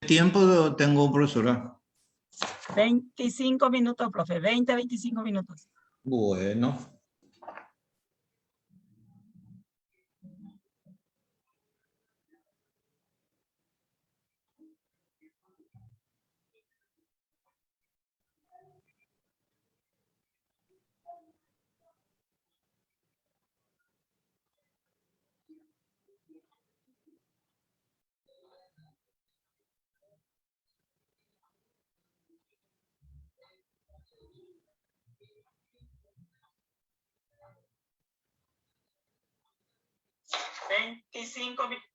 Tiempo tengo, profesora? 25 minutos, profe, 20, 25 minutos. Bueno. 25 minutos.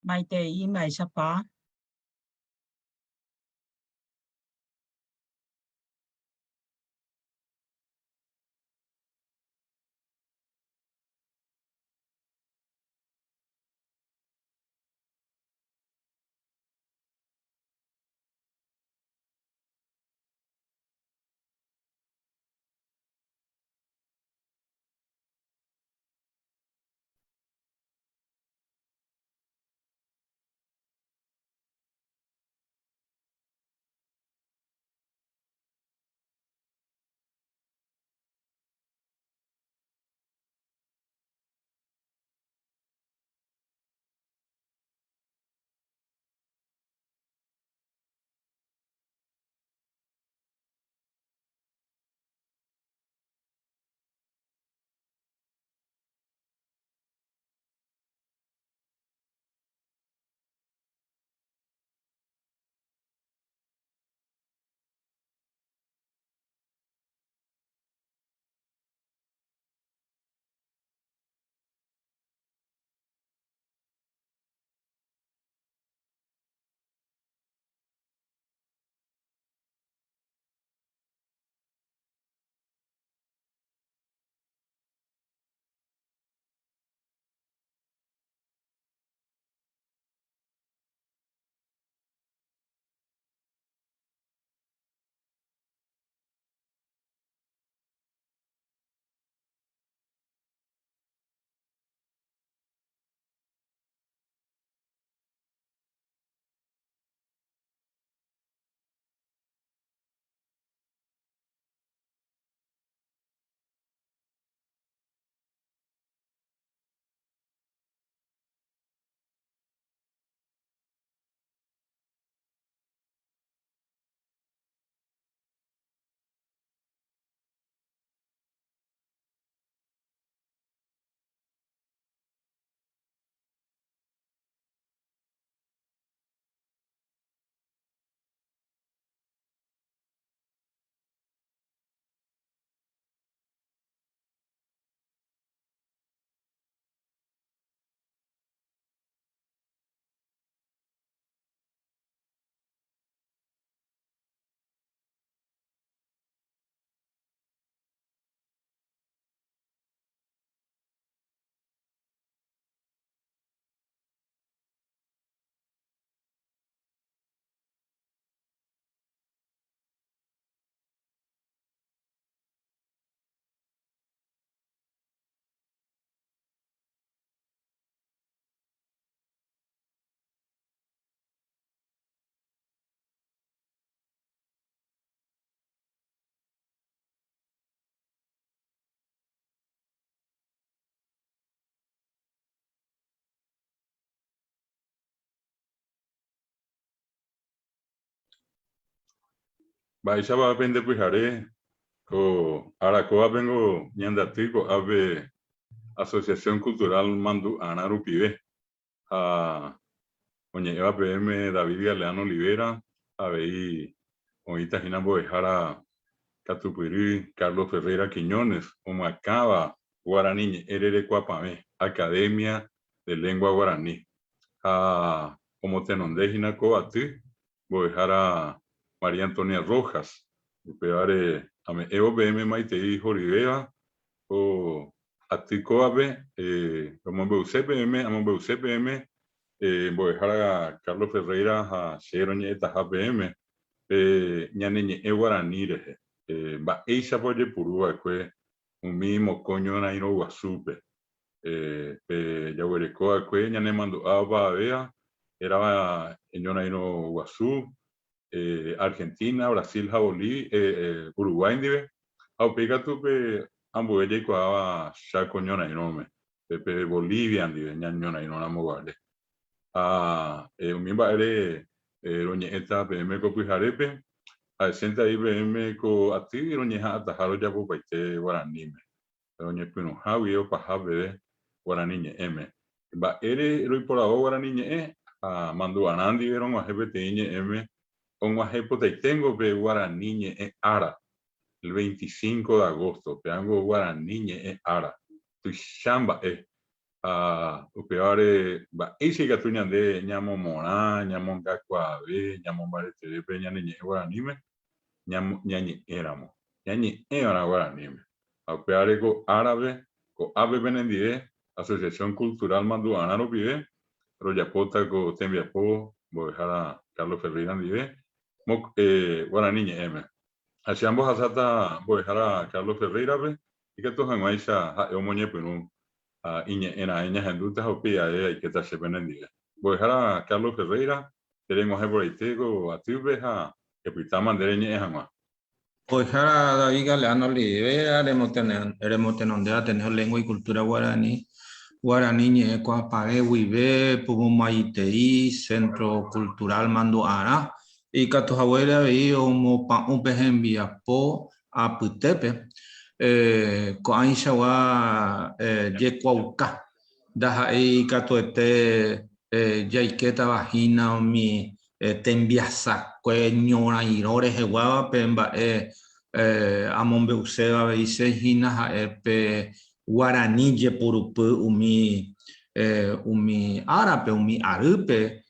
Maitei, Mba'éichapa. Mba'éichapa pende pyhare ko ára kóvapengo ñande aty ko'ápe Asociación Cultural Mandu'arã rupive ha oñe'ẽva peẽme David Galeano Olivera, avei oĩta hína mbo'ehára katupyry Carlos Ferreira Quiñónez omyakãva Guarani Ñe'ẽ Rerekuapavẽ, Academia de Lengua Guarani, ha omotenonde hína ko aty Mbo'ehára María Antonia Rojas, upévare ame'ẽvo peẽme maitei horyvéva ko aty kóvape, romombe'use peẽme, amombe'use peẽme Mbo'ehára Carlos Ferreira ha che roñe'ẽtaha peẽme pe ñane ñe'ẽ guarani rehe, mba'éichapa ojepuru va'ekue umi mokõi ñorairõ guasúpe. Pe jaguereko va'ekue ñanemandu'a opavavéva hérava ñorairõ guasu Argentina, Brasil ha Uruguay ndive, ha upéi katu pe ambue jaikuaáva Chaco ñorairõme, pe Bolivia ndive ñañorairõ ramo guare. Ha umi mba'ére roñe'ẽta peẽme ko pyharépe, ha'esénte avei peẽme ko aty roñeha'ãtaha rojapopaite guaraníme. Roñepyrũha guive opaha peve guarani ñe'ẽme. Mba'ére roiporavo guarani ñe'ẽ ha mandu'arã ndive rog̃uahẽ peteĩ ñe'ẽme og̃uahẽpotaiténgo pe guarani ñe'ẽ ára, el 25 de agosto, péango guarani ñe'ẽ ára, tuicha mba'e. Ha upévare mba'éicha ikatu ñande ñamomorã, ñamongakuaave, ñamombareteve pe ñane ñe'ẽ guaraníme ñañe'ẽramo. Ñañe'ẽva'erã guaraníme. Ha upévare ko árape, ko'ápe penendive, Asociación Cultural Mandu'arã rupive, rojapóta ko tembiapo mbo'ehára Carlos Ferreira ndive, guarani ñe'ẽme. Ha che ambohasáta mbo'ehára Carlos Ferreira-pe, ikatu hag̃uáicha ha'e omoñepyrũ ha iñe'ẽ raẽ ñahendúta ha upéi ae aikéta che penendive. Mbo'ehára Carlos Ferreira, tereg̃uahẽ porãite ko atýpe ha epytáma nde reñe'ẽ hag̃ua. Mbo'ehára David Galeano Olivera, remotenonde Ateneo Lengua y Cultura Guarani, Guarani ñe'ẽ kuaapavẽ guive, Pumomaitei, Centro Cultural Mandu'arã, ikatu haguére avei omopa'ũ pe hembiapo apytépe, ko'ãichagua jekuaauka ndaha'éi katuete jaikétava hína umi tembiasakue ñorairõ reheguáva pe mba'e amombe'uséva avei che hína ha'e pe guarani jepurupy umi umi árape, umi arýpe,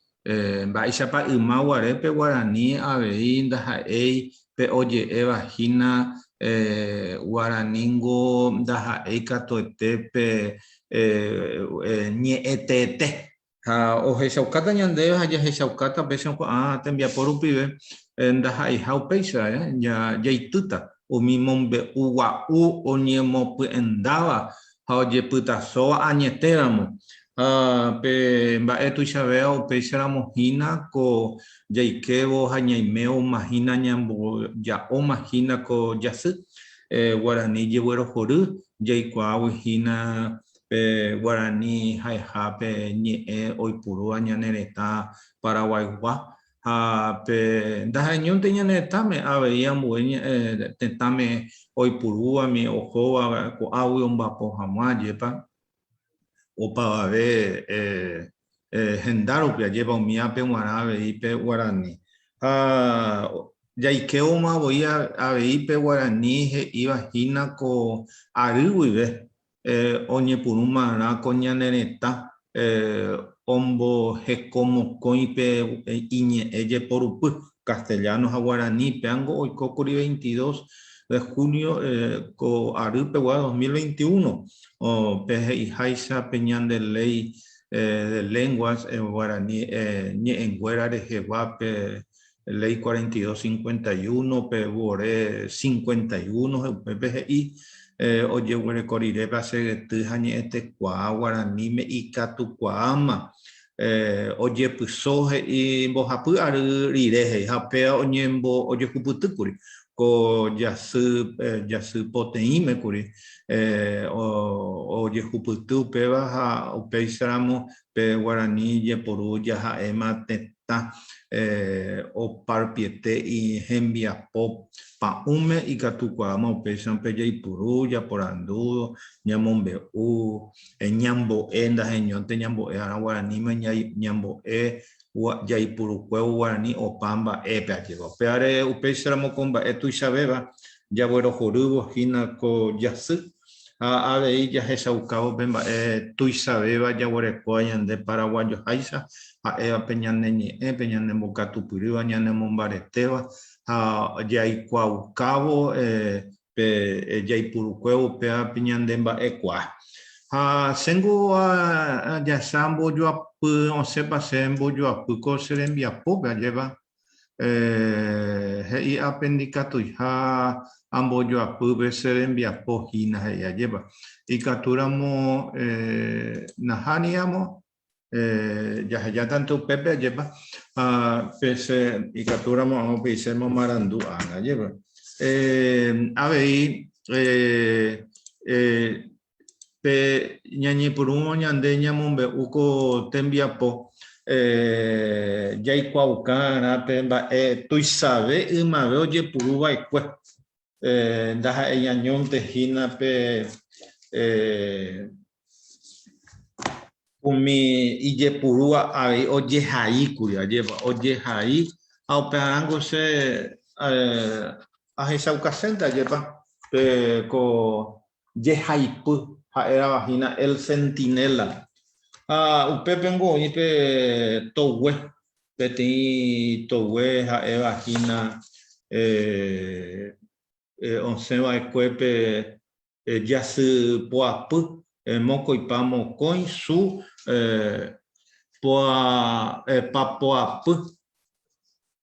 mba'éichapa yma guare pe guarani avei ndaha'éi pe oje'éva hína guaraningo ndaha'éi katuete pe ñe'ẽteete. Ha ohechaukáta ñandéve ha jahechaukáta péicha ko'ã tembiapo rupive ndaha'eiha upéicha jaitýta umi mombe'u gua'u oñemopy'endáva ha ojepytasóva añetéramo. Ha pe mba'e tuichavéva upéicharamo hína ko jaikévo ha ñaimévoma hína ñamboja'óma hína ko jasy guarani jeguerohory jaikuaágui hína Pe guarani ha'eha pe ñe'ẽ oipurúva ñane retã Paraguaygua ha pe ndaha'eñónte ñane retãme avei ambue tetãme oipurúvami ohóva ko'águi omba'apo hag̃ua ajépa opavave henda rupi ajépa umívape g̃uarã avei pe guarani. Ha jaikévoma voi avei pe guarani he'íva hína ko ary guive Oñepyrũmarã ko ñane retã ombohekomokõi pe iñe'ẽ jeporupy, castellano ha guarani, péango oikókuri 22 de junio ko ary pegua 2021, pe he'iháicha pe ñande ley de lenguas guarani ñe'ẽnguéra rehegua pe ley 4251, pe vore 51, upépe he'i ojeguereko rire pe asegety ha ñe'ẽtekuaa guaraníme ikatukuaáma ojepyso he'i mbohapy ary rire he'i ha upéva ojehupytýkuri ko jasy jasy poteĩme kuri ojehupyty upéva ha upéicharamo pe guarani jeporu jaha'éma tetã. retã oparupiete hembiapo pa'ũme ikatukuaáma upéicha jaipuru, japorandu, ñamombe'u, ñambo'e ndaheñónte ñambo'e arã guaraníme ñambo'e jaipurukuévo guarani opa mba'épe ajépa. Upévare upéicharamo ko mba'e tuichavéva jaguerohorývo hína ko jasy ha avei jahechaukávo pe mba'e tuichavéva jaguerekóva ñande paraguayoháicha, ha'éva pe ñane ñe'ẽ, pe ñane mbokatupyrýva, ñane mombaretéva ha jaikuaaukávo pe jaipurukuévo upéva pe ñande mba'ekuaa. Ha chéngo jahecha mbojoapy osẽpa che mbojoapy ko che rembiapópe, ajépa he'i ápe ndikatuiha ambojoapýpe che rembiapo hína, he'i ajépa. Ikatúramo nahániramo jahejátante upépe ajépa, ha pe che ikatúramo amo pe che momarandu ág̃a, ajépa. Avei Pe ñañepyrũvo ñande ñamombe'u ko tembiapo jaikuaaukarã pe mba'e tuichave ymave ojepuru va'ekue, ndaha'éi añónte hína pe umi ijepurúva avei ojehaíkuri, ajépa ojehai ha upearãngo che ahechaukasénte ajépa pe ko jehaipy ha'érava hína El Centinela. Ha upépengo oĩ pe togue, peteĩ togue ha'éva hína osẽ va'ekue pe jasy poapy mokõipa mokõi su papoapy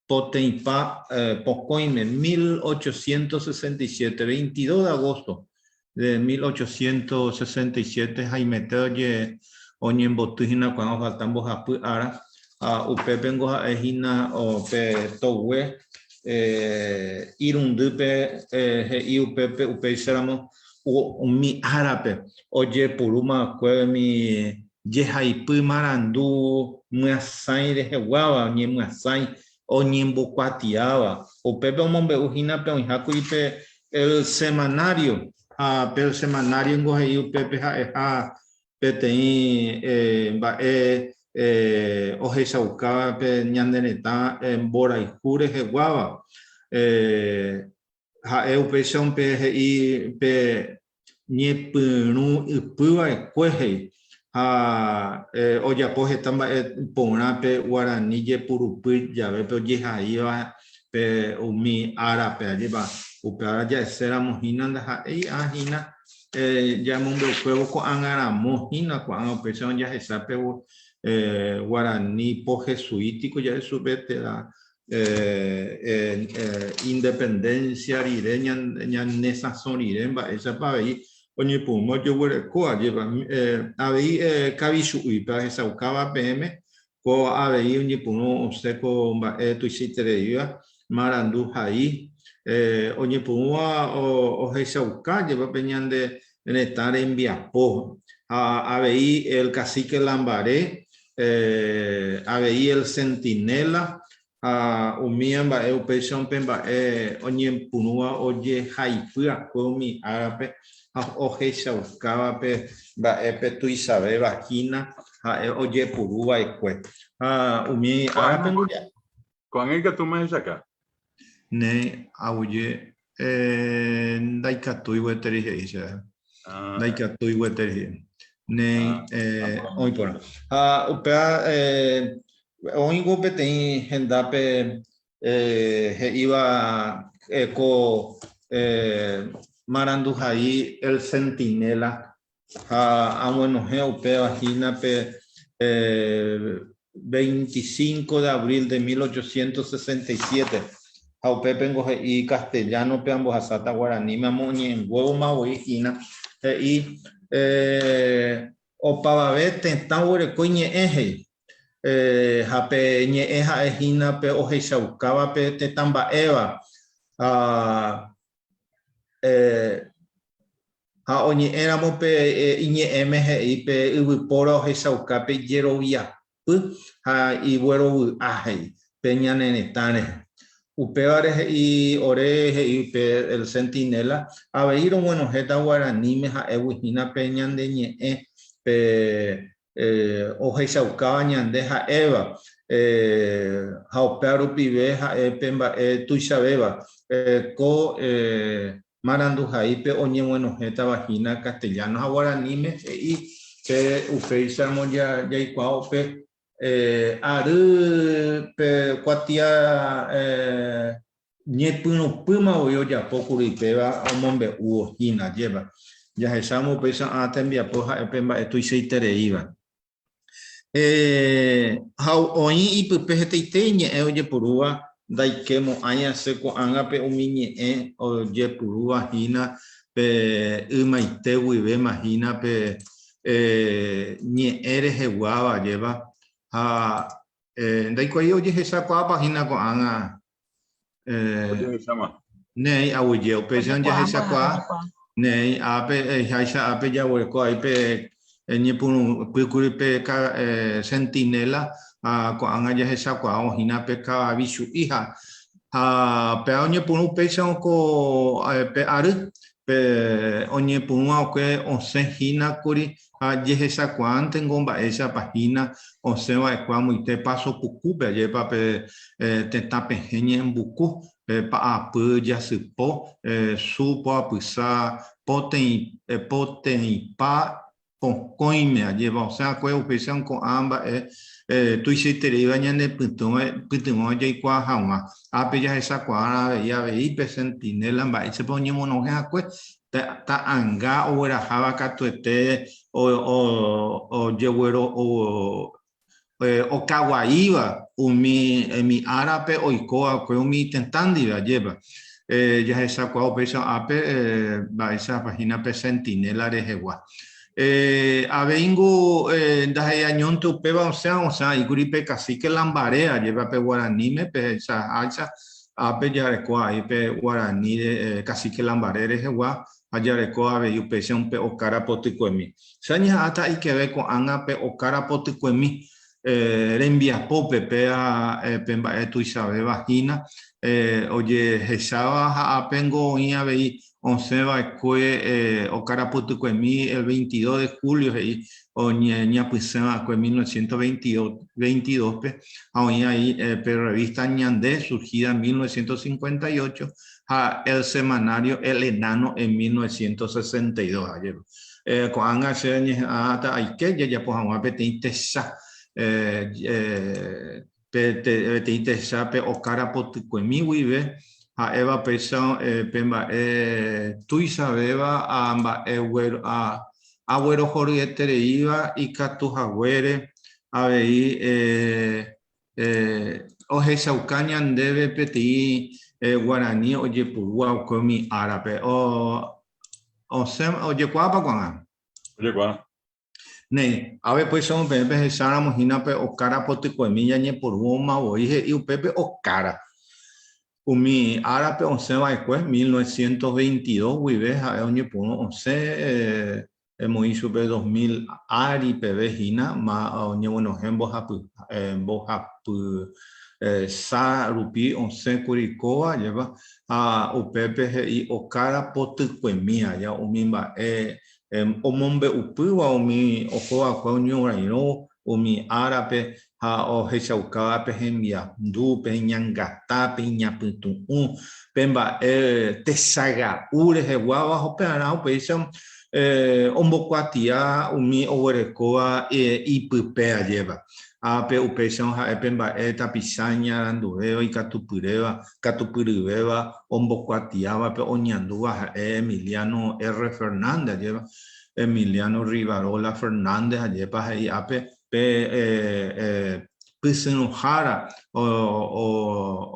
poteĩpa pokõime, 1867, 22 de agosto de 1867, haimete oje oñemboty hína ko'ág̃a ofalta mbohapy ára, ha upépengo ha'e hína pe togue irundýpe he'i upépe upéicharamo umi árape ojepurúma va'ekue umi Jehaipy marandu myasãi reheguáva, oñemyasãi, oñembokuatiáva. Upépe omombe'u hína pe oĩhákuri pe El Semanario, ha pe El Semanario ningo he'i upépe ha'eha peteĩ mba'e ohechaukáva pe ñane retã mborayhu reheguáva. Ha'e upéicha pe he'i pe ñepyrũ ypy va'ekue he'i ha ojapo heta mba'e porã pe guarani jepurupy jave pe ojehaíva pe umi árape ajépa upe ára ja'eséramo hína ndaha'éi á hína ñamombe'ukuévo ko'ág̃a ramo hína ko'ág̃a upéicha jahecha pe guarani po jesuítico ja'e chupe térã independencia rire, ñane sãso rire mba'éichapa avei oñepyrũma ojeguereko ajépa. Avei kavichu'ípe ahechaukáva peẽme ko avei oñepyrũ osẽ ko mba'e tuichaitereíva marandu hai oñepyrũva ohechauka ajépa pe ñande retã rembiapo ha avei el cacique Lambaré avei el centinela ha umía mba'e upéicha pe mba'e oñepyrũva ojehaipy'akue umi árape ha ohechaukáva pe mba'e pe tuichavéva hína ha'e ojepuru va'ekue ha umi árape Ko'ág̃a ikatúma hechaka. Ne aguyje ndaikatúi gueteri he'i chéve. Ah. Ndaikatúi gueteri he'i. Ne ah. oĩ porã. Ha upéva oĩngo peteĩ hendápe he'íva ko maranduhai El Centinela Ha aguenohẽ upéva hína pe 25 de abril de 1867, ha upépengo he'i castellano-pe ambohasáta guaraníme amoñe'ẽnguévoma voi hína, he'i opavave tetã oguereko iñe'ẽ he'i, ha pe ñe'ẽ ha'e hína pe ohechaukáva pe tetã mba'éva, ha Ha oñe'ẽramo pe iñe'ẽme he'i pe yvypóra ohechauka pe ijeroviapy. Py ha iguerovy'a he'i pe ñane retã rehe. Upévare he'i ore he'i pe El Centinela, avei roguenohẽta guaraníme ha'égui hína pe ñande ñe'ẽ pe ohechaukáva ñande ha'éva ha upéva rupive ha'e pe mba'e tuichavéva ko Maranduhaípe oñeguenohẽtava hína castellano ha guaraníme he'i pe upéicharamo jaikuaa upe ary pe kuatia ñepyrũpýma voi ojapo kuri péva omombe'úvo hína, ajépa. Jahechámo upéicha ã tembiapo ha'e pe mba'e tuichaitereíva. Ha oĩ ipype hetaite ñe'ẽ ojepurúva ndaikemo'ãi asy ko'ág̃ape umi ñe'ẽ ojepurúva hína pe ymaite guivéma hína pe ñe'ẽ reheguáva ajépa ha ndaikuaái ojehechakuaápa hína ko'ág̃a Ojehecháma. Néi, aguyje, upéicha jahechakuaa. Néi, ápe, háicha ápe jaguereko aí pe ñepyrũpýkuri pe centinela, ha ko'ág̃a jahechakuaa oĩhína pe kavavichu'i ha ha péva oñepyrũ upéicha ko pe ary, pe oñepyrũva'ekue osẽ hína kuri ha jehechakuaántengo mba'éichapa hína osẽ va'ekue amoite Paso Pukúpe, ajépa pe tetã pehẽ ñe'ẽmbuku, pe pa'apy jasypo, su poapysa, poteĩpa pokõime, ajépa osẽ va'ekue upéicha ko'ã mba'e tuichaitereíva ñane pytyvõ jaikuaa hag̃ua. Ápe jahechakuaa avei avei pe centinela mba'éichapa oñemonohẽ va'ekue ta'anga ogueraháva katuete okaguaíva umi árape oiko va'ekue umi tetã ndive, ajépa. Jahechakuaa upéicha ápe mba'éichapa hína pe centinela rehegua. Aveíngo ndaha'éi añónte upéva osẽ osẽ aíkuri pe cacique Lambaré, ajépa pe guaraníme pehechaháicha Ápe jareko avei pe guarani Cacique Lambaré rehegua ha jareko avei upéicha pe okára potykuemi. Che añeha'ãta aikeve ko'ág̃a pe okára potykuemi rembiapópe péva pe mba'e tuichavéva hína ojehecháva ha ápengo oĩ avei Osẽ va'ekue okára potykuemi el 22 de julio he'i oñeñapysẽ va'ekue 1922-pe ha oĩ aí pe revista Ñande surgida en 1958 ha el semanario El Enano en 1962. Ajépa. Ko'ág̃a che añeha'ãta aike jajapo hag̃ua peteĩ techa Peteĩ techápe okára potykuemi guive, ha'éva péicha pe mba'e tuichavéva ha mba'e aguerohoryetereíva ikatu haguére avei ohechauka ñandéve peteĩ guarani ojepurúva upe umi árape. Osẽ ojekuaápa ko'ág̃a? Ojekuaa. Néi, ave péicha peẽ pehecháramo hína pe okára potykuemi ñañepyrũma voi he'i upépe okára. Umi árape osẽ va'ekue, 1922 guive ha'e oñepyrũ osẽ emoĩ chupe 2000 ári peve hína ma oñeguenohẽ mbohapy mbohapy sa rupi osẽ kuri kóva, ajépa, ha upépe he'i okára potykuemi aja umi mba'e Omombe'upýva umi ohova'ekue oñorairõ umi árape ha ohechaukáva pe hembiandu, pe iñangata, pe iñapytu'ũ, pe mba'e techaga'u reheguáva ha upearã upéicha ombokuatia umi oguerekóva ipype ajépa. Ha pe upéicharõ ha'e pe mba'e tapicha iñaranduvéva, ikatupyréva, katupyryvéva ombokuatiáva pe oñandúva ha'e Emiliano R. Fernández, ajépa, Emiliano Rivarola Fernández, ajépa he'i ápe pe pysyrõhára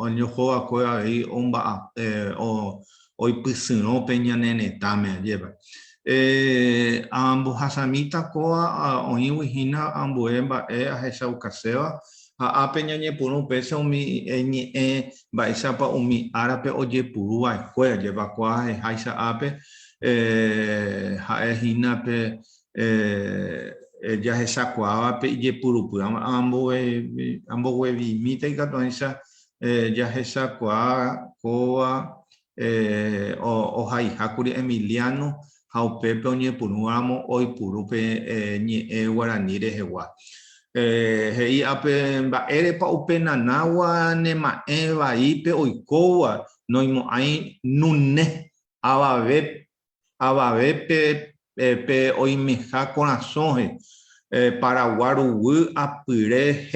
oñohova'ekue avei oipysyrõ pe ñane retãme, ajépa. Ambohasamíta kóva oĩgui hína ambue mba'e ahechaukaséva ha ápe ñañepyrũ upéicha umi ñe'ẽ mba'éichapa umi árape ojepuru va'ekue, ajépa kóva heháicha ápe ha'e hína pe. Jahechakuaáva pe ijepurupy. Amboguevimíta ikatuáicha jahechakuaa kóva ohaihákuri Emiliano ha upépe oñepyrũramo oipuru pe ñe'ẽ guarani rehegua. He'i ápe mba'érepa upe Nanágua nema'ẽ vaípe oikóva noimo'ãi nune avave Avavépe pe oimeha korasõhe, Paragua ruguy apyre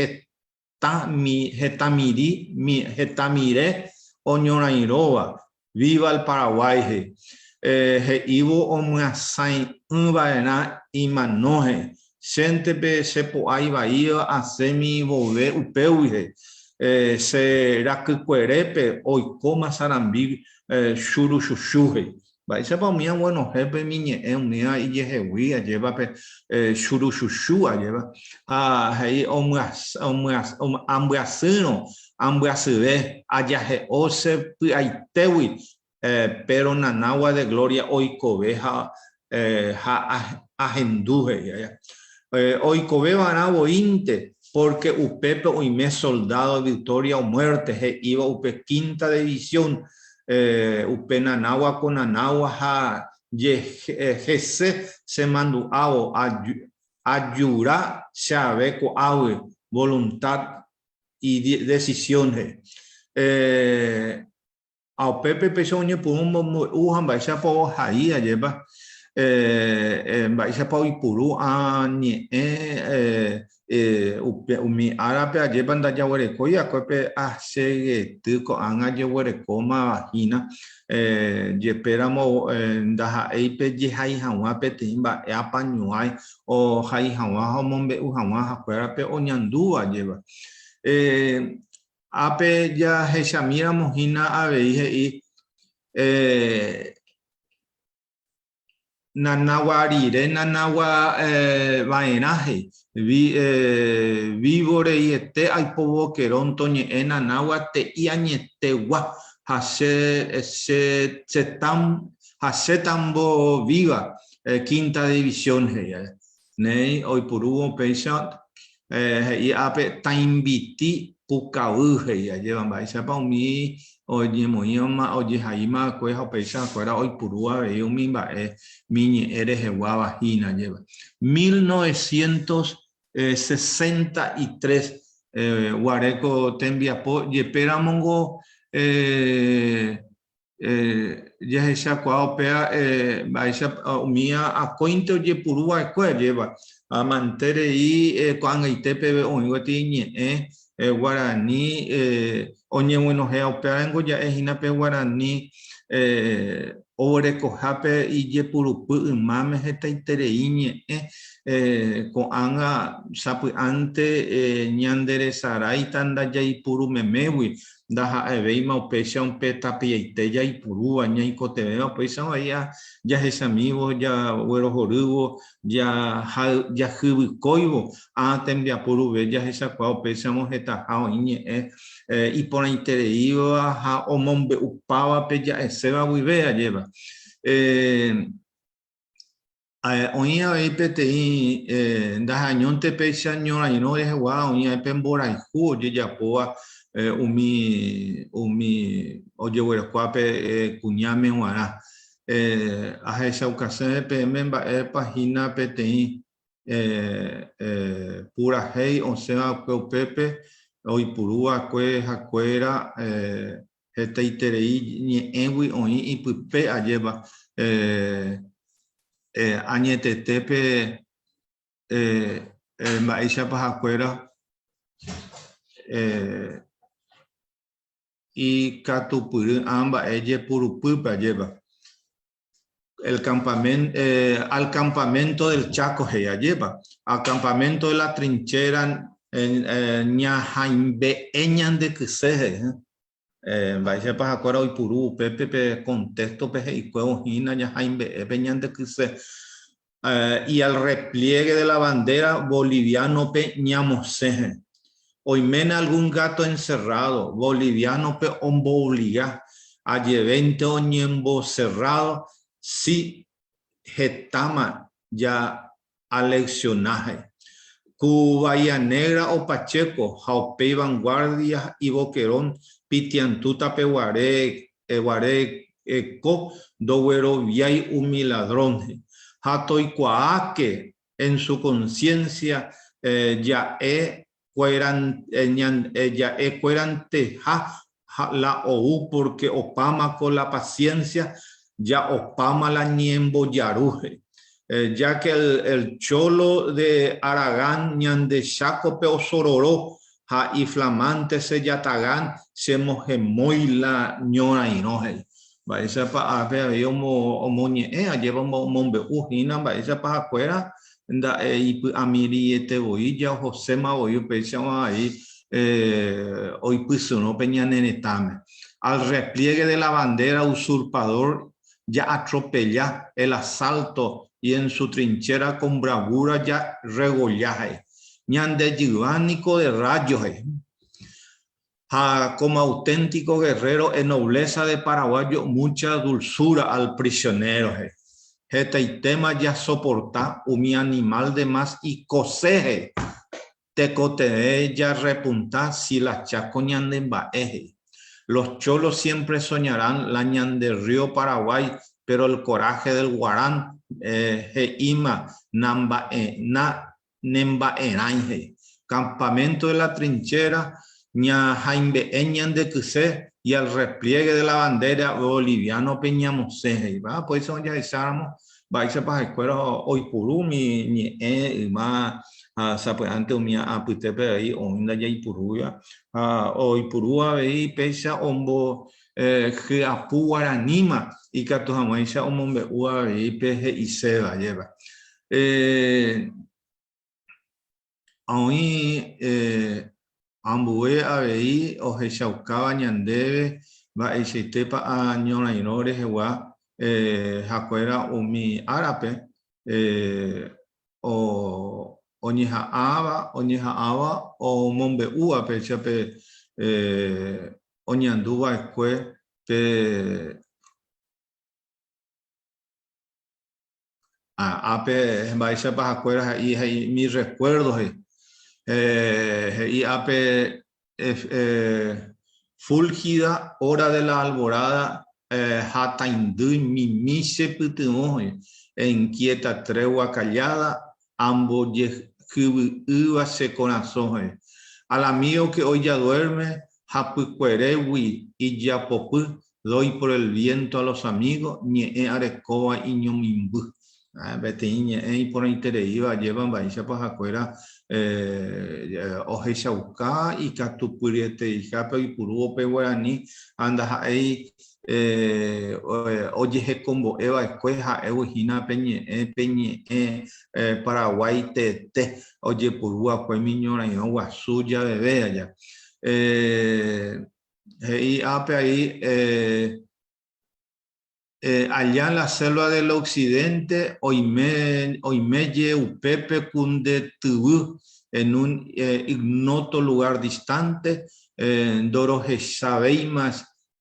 hetamire oñorairõva, Viva el Paraguay he, he'ívo omyasãi'ỹva'erã imanóhe, chénte pe che po'a ivaíva asẽmi vove upégui he, che rakykuerépe oikóma sarambi churuchuchu he'i. Mba'éichapa umi aguenohẽ pe mi ñe'ẽ umíva ijehegui ajépa pe churuchuchu ajépa ha he'i ambyasýrõ ambyasyve ajahe'o che py'aitégui péro Nanágua de Gloria oikove ha ahendu he'i aja. Oikove va'erã voínte pórke upépe oime soldádo victoria o muerte he'íva upe quinta división Upe Nanágua ko Nanágua ha hese chemandu'ávo ajura che ave ko'águi voluntad y decisión he'i. Ha upépe péicha oñepyrũ omombe'u ha mba'éichapa ohai ajépa, mba'éichapa oipuru ã ñe'ẽ Upe umi árape ajépa ndajaguerekói va'ekue pe asegety ko'ág̃a jeguerekómava hína, jepéramo ndaha'éi pe jehai hag̃ua peteĩ mba'e apañuái ohai hag̃ua ha omombe'u hag̃ua hakuérape oñandúva ajépa. Ápe jahechamíramo hína avei he'i Nanagua rire Nanagua va'erã he'i, Vivo reiete aipovokerón toñe'ẽ Nanagua te'i añetegua ha che che che tam ha che tambo viva quinta división he'i. Néi oipurúvo péicha he'i ápe tãimbiti pukavy he'i ajéva mba'éichapa umi oñemoĩva ojehaíma va'ekue ha upéicha kuéra oipuru avei umi mba'e mi ñe'ẽ reheguáva hína ajéva. 1963 guare ko tembiapo jepéramongo Jahechakuaa upéva mba'éicha umíva akóinte ojepuru va'ekue ajépa. Amanterei ko'ag̃aite peve oĩ gueteri ñe'ẽ guarani oñeguenohẽva upéva ningo ja'e hína pe guarani oguerekohápe ijepurupy ymáme hetaiterei ñe'ẽ ko'ág̃a sapy'ánte ñanderesaráita ndajaipuru memégui Ndaha'evéima upéicha upe tapiaite jaipurúva, ñaikotevẽva upéicha vai jahechamívo, jaguerohorývo, jahyvykóivo ã tembiapo ruve jahechakuaa upéicharõ hetaha oĩ ñe'ẽ iporãitereíva ha omombe'upáva pe ja'eséva guive, ajépa. Oĩ avei peteĩ ndahañónte péicha ñorairõ rehegua, oĩ avei pe mborayhu ojejapóva umi umi ojeguerokuápe kuñáme g̃uarã. Ahechaukase peẽme mba'épa hína peteĩ purahéi osẽ va'ekue upépe oipuru va'ekue hakuéra Hetaiterei ñe'ẽgui oĩ ipype ajépa añetetépe mba'éichapa hakuéra ikatupyry ã mba'e jepurupýpe ajépa. El campamento, al campamento del Chaco he'i ajépa. Al campamento de la trinchera ñahaimbe'e ñande kyse he'i. Mba'éichapa hakuéra oipuru upépe pe contexto-pe he'ikuévo hína ñahaimbe'e pe ñande kyse. Y al repliegue de la bandera boliviano-pe ñamosẽ he'i. Oiméne algún gato encerrado boliviano-pe omboobliga ajevénte oñembocerrado si hetáma ja. Aleccionaje. Ku Bahía Negra o Pacheco ha upéi Vanguardia y Boquerón Pitiantu tapeguare guare ko ndogueroviái umi ladrón ha toikuaáke en su conciencia ja'e ja'e kueranteha la ou porque opáma ko la paciencia ya opáma la ñembojaru ya que el cholo de Aragán ñande Chácope osororo ha iflamante se yatagán chemohemói la ñorairõ he'i. Mba'éichapa ápe avei omoñe'ẽ ajépa omombe'u hína mba'éichapa hakuéra nda'e ipy'amirĩete voi ja ohoséma voi upéicha avei oipysyrõ pe ñane retãme. Al repliegue de la bandera usurpador ja atropella el asalto y en su trinchera con bravura ja regolla he'i. Ñande jyva niko de rayo he'i. Ha como auténtico guerrero e nobleza de paraguayo mucha dulzura al prisionero he'i. Hetaitéma jasoporta umi animal de más ikose he'i. Tekotevẽ jarrepunta si la Chaco ñande mba'e he'i. Los cholos siempre soñarán la ñande río Paraguay pero el coraje del guarán he'íma na mba'e na nemba'erãi he'i. Campamento de la trinchera ñahaimbe'e ñande kyse y al repliegue de la bandera boliviano-pe ñamosẽ he'i. Ha upéicha ojahecháramo mba'éichapa ha'ekuéra oipuru umi ñe'ẽ yma ha sapy'ánte umi apytépe avei oĩ ndajaipurúiva ha oipuru avei péicha ombo hyapu guaraníma ikatu hag̃uáicha omombe'u avei pe he'iséva, ajépa. Oĩ ambue avei ohechaukáva ñandéve mba'eichaitépa ñorairõ rehegua hakuéra umi árape oñeha'ãva oñeha'ãva omombe'úva péicha pe oñandu va'ekue pe Ápe mba'éichapa hakuéra he'i he'i mi recuerdo he'i. He'i ápe fúlgida hora de la alborada ha taindy mimi che pytyvõ he'i en quieta tregua callada ambojehyvy'ỹva che korasõ he'i. Al amigo que hoy ya duerme hapykuerégui ijapopy Doy por el viento a los amigos, ñe'ẽ arekóva iñomimby. Peteĩ ñe'ẽ iporãitereíva ajépa mba'éichapa hakuéra ohechauka ikatupyryetereihápe oipurúvo pe guarani ha ndaha'éi ojehekombo'e va'ekue ha'égui hína pe ñe'ẽ pe ñe'ẽ Paraguái teete ojepuru va'ekue umi ñorairõ guasu javeve aja. He'i ápe ahí, allá en la selva del occidente oime, oiméje upépe ku nde tyvy en un ignoto lugar distante, ndorohechavéima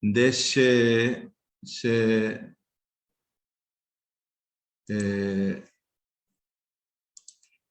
nde che, che,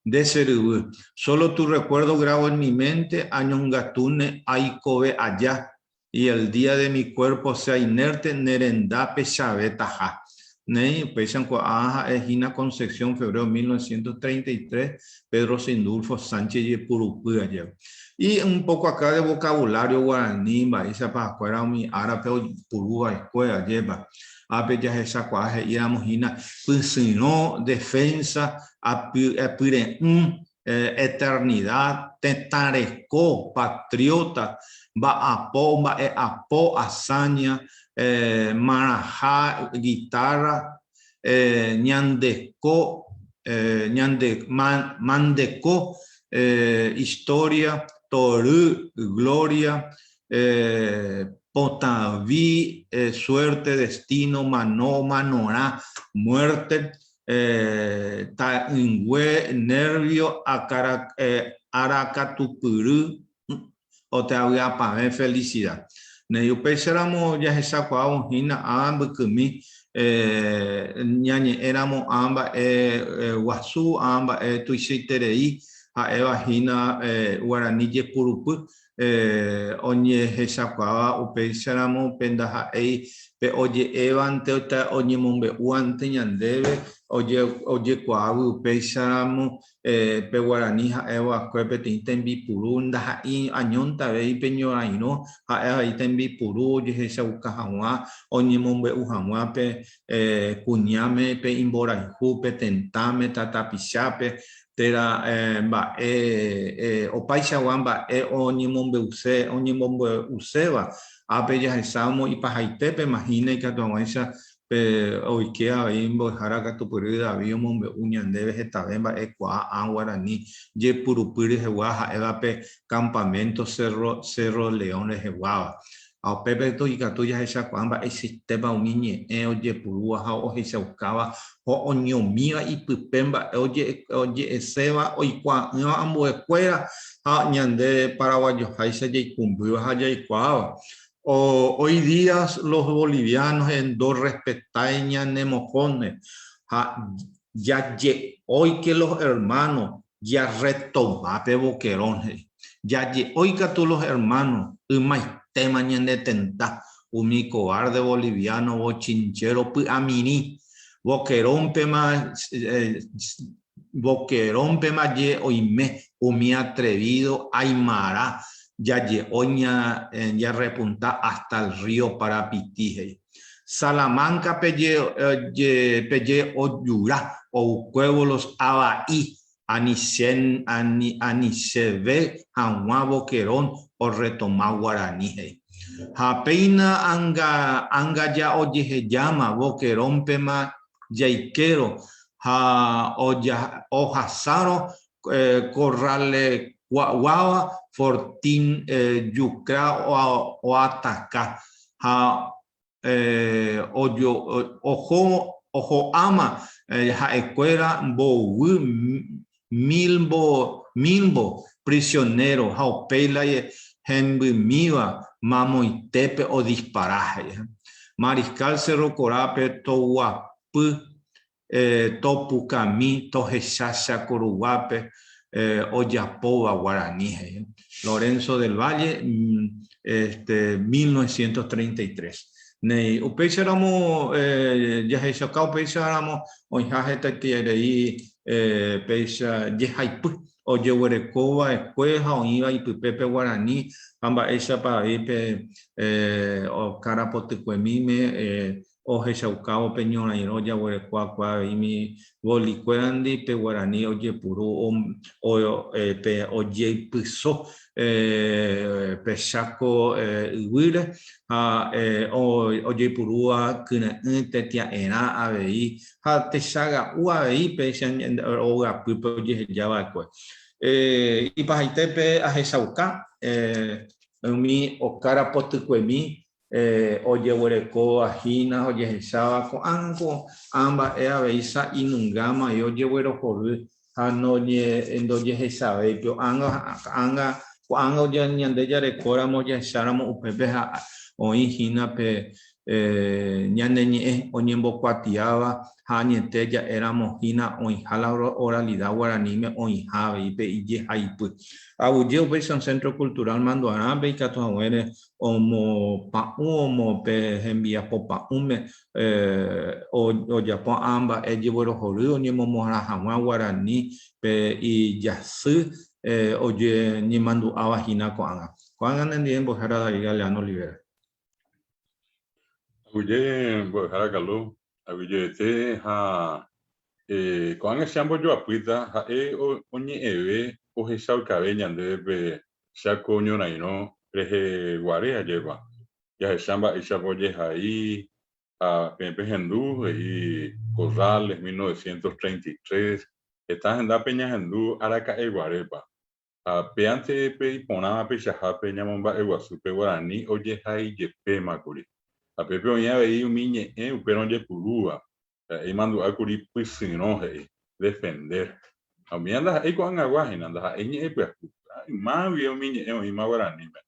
Nde che ryvy. Solo tu recuerdo grabo en mi mente añongatúne aikove aja y el día de mi cuerpo sea inerte ne rendápe chavetaha. Néi, upéicha ko'ã ha'e hína Concepción, febrero 1933, Pedro Sindulfo Sánchez jepurupy aja. Y un poco acá de vocabulario guaraní, mba'éichapa hakuéra umi árape oipuru va'ekue, ajépa. Ápe jahechakuaa he'íramo hína pysyrõ, defensa, apyre'ỹ, eternidad, tetã reko, patriota, mba'apo, mba'e'apo, hazaña, marãha, guitarra, ñandeko, ñande, mandeko, historia, tory, gloria, potãvi, suerte, destino, mano, manorã, muerte, ta'ỹngue, nervio, arakatupyry, oteavy'apavẽ, felicidad. Néi, upéicharamo jahechakuaávo hína ã mbykymi ñañe'ẽramo ã mba'e guasu, ã mba'e tuichaiterei ha'éva hína guarani jepurupy Oñehechakuaáva upéicharamo pe ndaha'éi pe oje'évante oñemombe'úvante ñandéve ojekuaágui upéicharamo pe guarani ha'e va'ekue peteĩ tembipuru ndaha'éi añónte avei pe ñorairõ ha'e avei tembipuru ojehechauka hag̃ua oñemombe'u hag̃ua pe kuñáme pe imborayhu pe tetãme tatapichápe térã mba'e opaichagua mba'e oñemombe'use oñemombe'uséva, ápe jahechámo ipahaitépema hína ikatu hag̃uáicha pe oike avei mbo'ehára katupyry David omombe'u ñandéve hetave mba'ekuaa ã guarani jepurupy rehegua ha'éva pe campamento Cerro Cerro León reheguáva. Ha upépe ikatu jahechakuaa mba'eichaitépa umi ñe'ẽ ojepurúva ha ohechaukáva ha oñomíva ipype mba'e oje'eséva oikuaa'ỹva ambuekuéra ha ñande paraguayoháicha jaikũmbýva ha jaikuaáva. Hoy día los bolivianos ndorrespetái ñane mokõne ha jaje'óike los hermanos Jarretoma pe Boquerón, he'i. Jaje'ói katu los hermanos, ymaitéma ñane tenda, umi cobarde boliviano bochinchero py'amirĩ. Boquerónpema, Boquerónpema je oime umi atrevido aymara jaje'ói ñarrepunta hasta el río Parapiti, he'i. Salamanca peje peje ojura oukuévo los ava'i anichen anicheve haguã Boquerón orretoma guarani he'i. Ha péina anga anga ja ojehejáma Boquerónpema jaikéro ha ohasárõ Corralekuaguáva Fortín Yucra oataka ha oho'áma ha'ekuéra mbovy milmbo prisionero ha upéi la hembymíva mamoitépe odispara, he'i. Mariscal Cerro Corápe toguapy topukami tohecha Chakuruguápe ojapóva guarani, he'i Lorenzo del Valle, este, 1933. Néi, upéicharamo jahechauka upéicharamo oĩha hetaiterei péicha jehaipy ojeguereko va'ekue ha oĩva ipype pe guarani ha mba'éichapa avei pe okára potykuemíme Ohechaukávo pe ñorairõ jaguerekuakue aveimi bolikuérandi pe guarani ojepuru pe ojeipyso pe Cháko yvýre ha ojeipurúva kyre'ỹ tetia'erã avei ha techaga'u avei péicha ogapýpe ojeheja va'ekue. Ipahaitépe ahechauka umi okára potykuemi Ojeguerekóva hína ojehecháva ko'ág̃a ko'ã mba'e avei sa'inungáma ojeguerohory ha ndojehechavéi pe ág̃a ko'ág̃a ñande jarekóramo jahecháramo upépe ha oĩ hína pe ñane ñe'ẽ oñembokuatiáva ha añete ja'éramo hína oĩha la oralidad guaraníme oĩha avei pe ijehaipy. Aguyje upéicha Centro Cultural Manduarã-pe ikatu haguére omopa'ũ omo pe hembiapo pa'ũme ojapo ã mba'e jeguerohory oñemomohara hag̃ua guarani pe ijasy oñemandu'áva hína ko'ág̃a. Ko'ág̃a nendive mbo'ehára David Galeano Olivera. Aguyje mbo'ehára Kalo, aguyjeete ha ko'ág̃a che ambojoapýta ha'e oñe'ẽve ohechaukave ñandéve pe Cháko ñorairõ reheguare ajépa, jahecha mba'éichapa ojehai ha peẽ pehendu, he'i Corrales, 1933, heta hendápe ñahendu araka'eguarépa. Ha péante pe iporãva peichahápe ñamomba'eguasu pe guarani ojehaijepémakuri. Ha pépe oĩ avei umi ñe'ẽ upérõ ojepurúva, Ha'e imandu'a kuri pysyrõ, he'i, defender. Ha umíva ndaha'éi ko'ag̃agua hína, ndaha'éi ñe'ẽ pyahu. Yma guive umi ñe'ẽ oĩma guaraníme.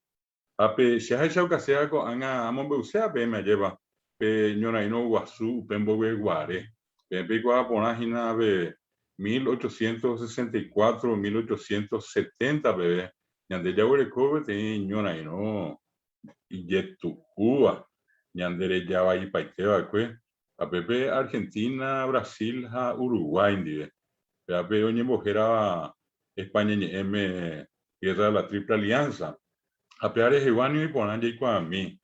Ha pe che ahechaukaséva ko'ág̃a amombe'uséva peẽme ajépa pe ñorairõ guasu upe mboyveguare. Peẽ peikuaa porã hína pe 1864, 1870 peve ñande jaguereko peteĩ ñorairõ ijetu'úva ñande rejavaipaite va'ekue ha pépe Argentina, Brasil ha Uruguay ndive. Péva pe oñembohérava España ñe'ẽme Guerra de la Triple Alianza. Ha péva rehegua ni oiporã jaikuaami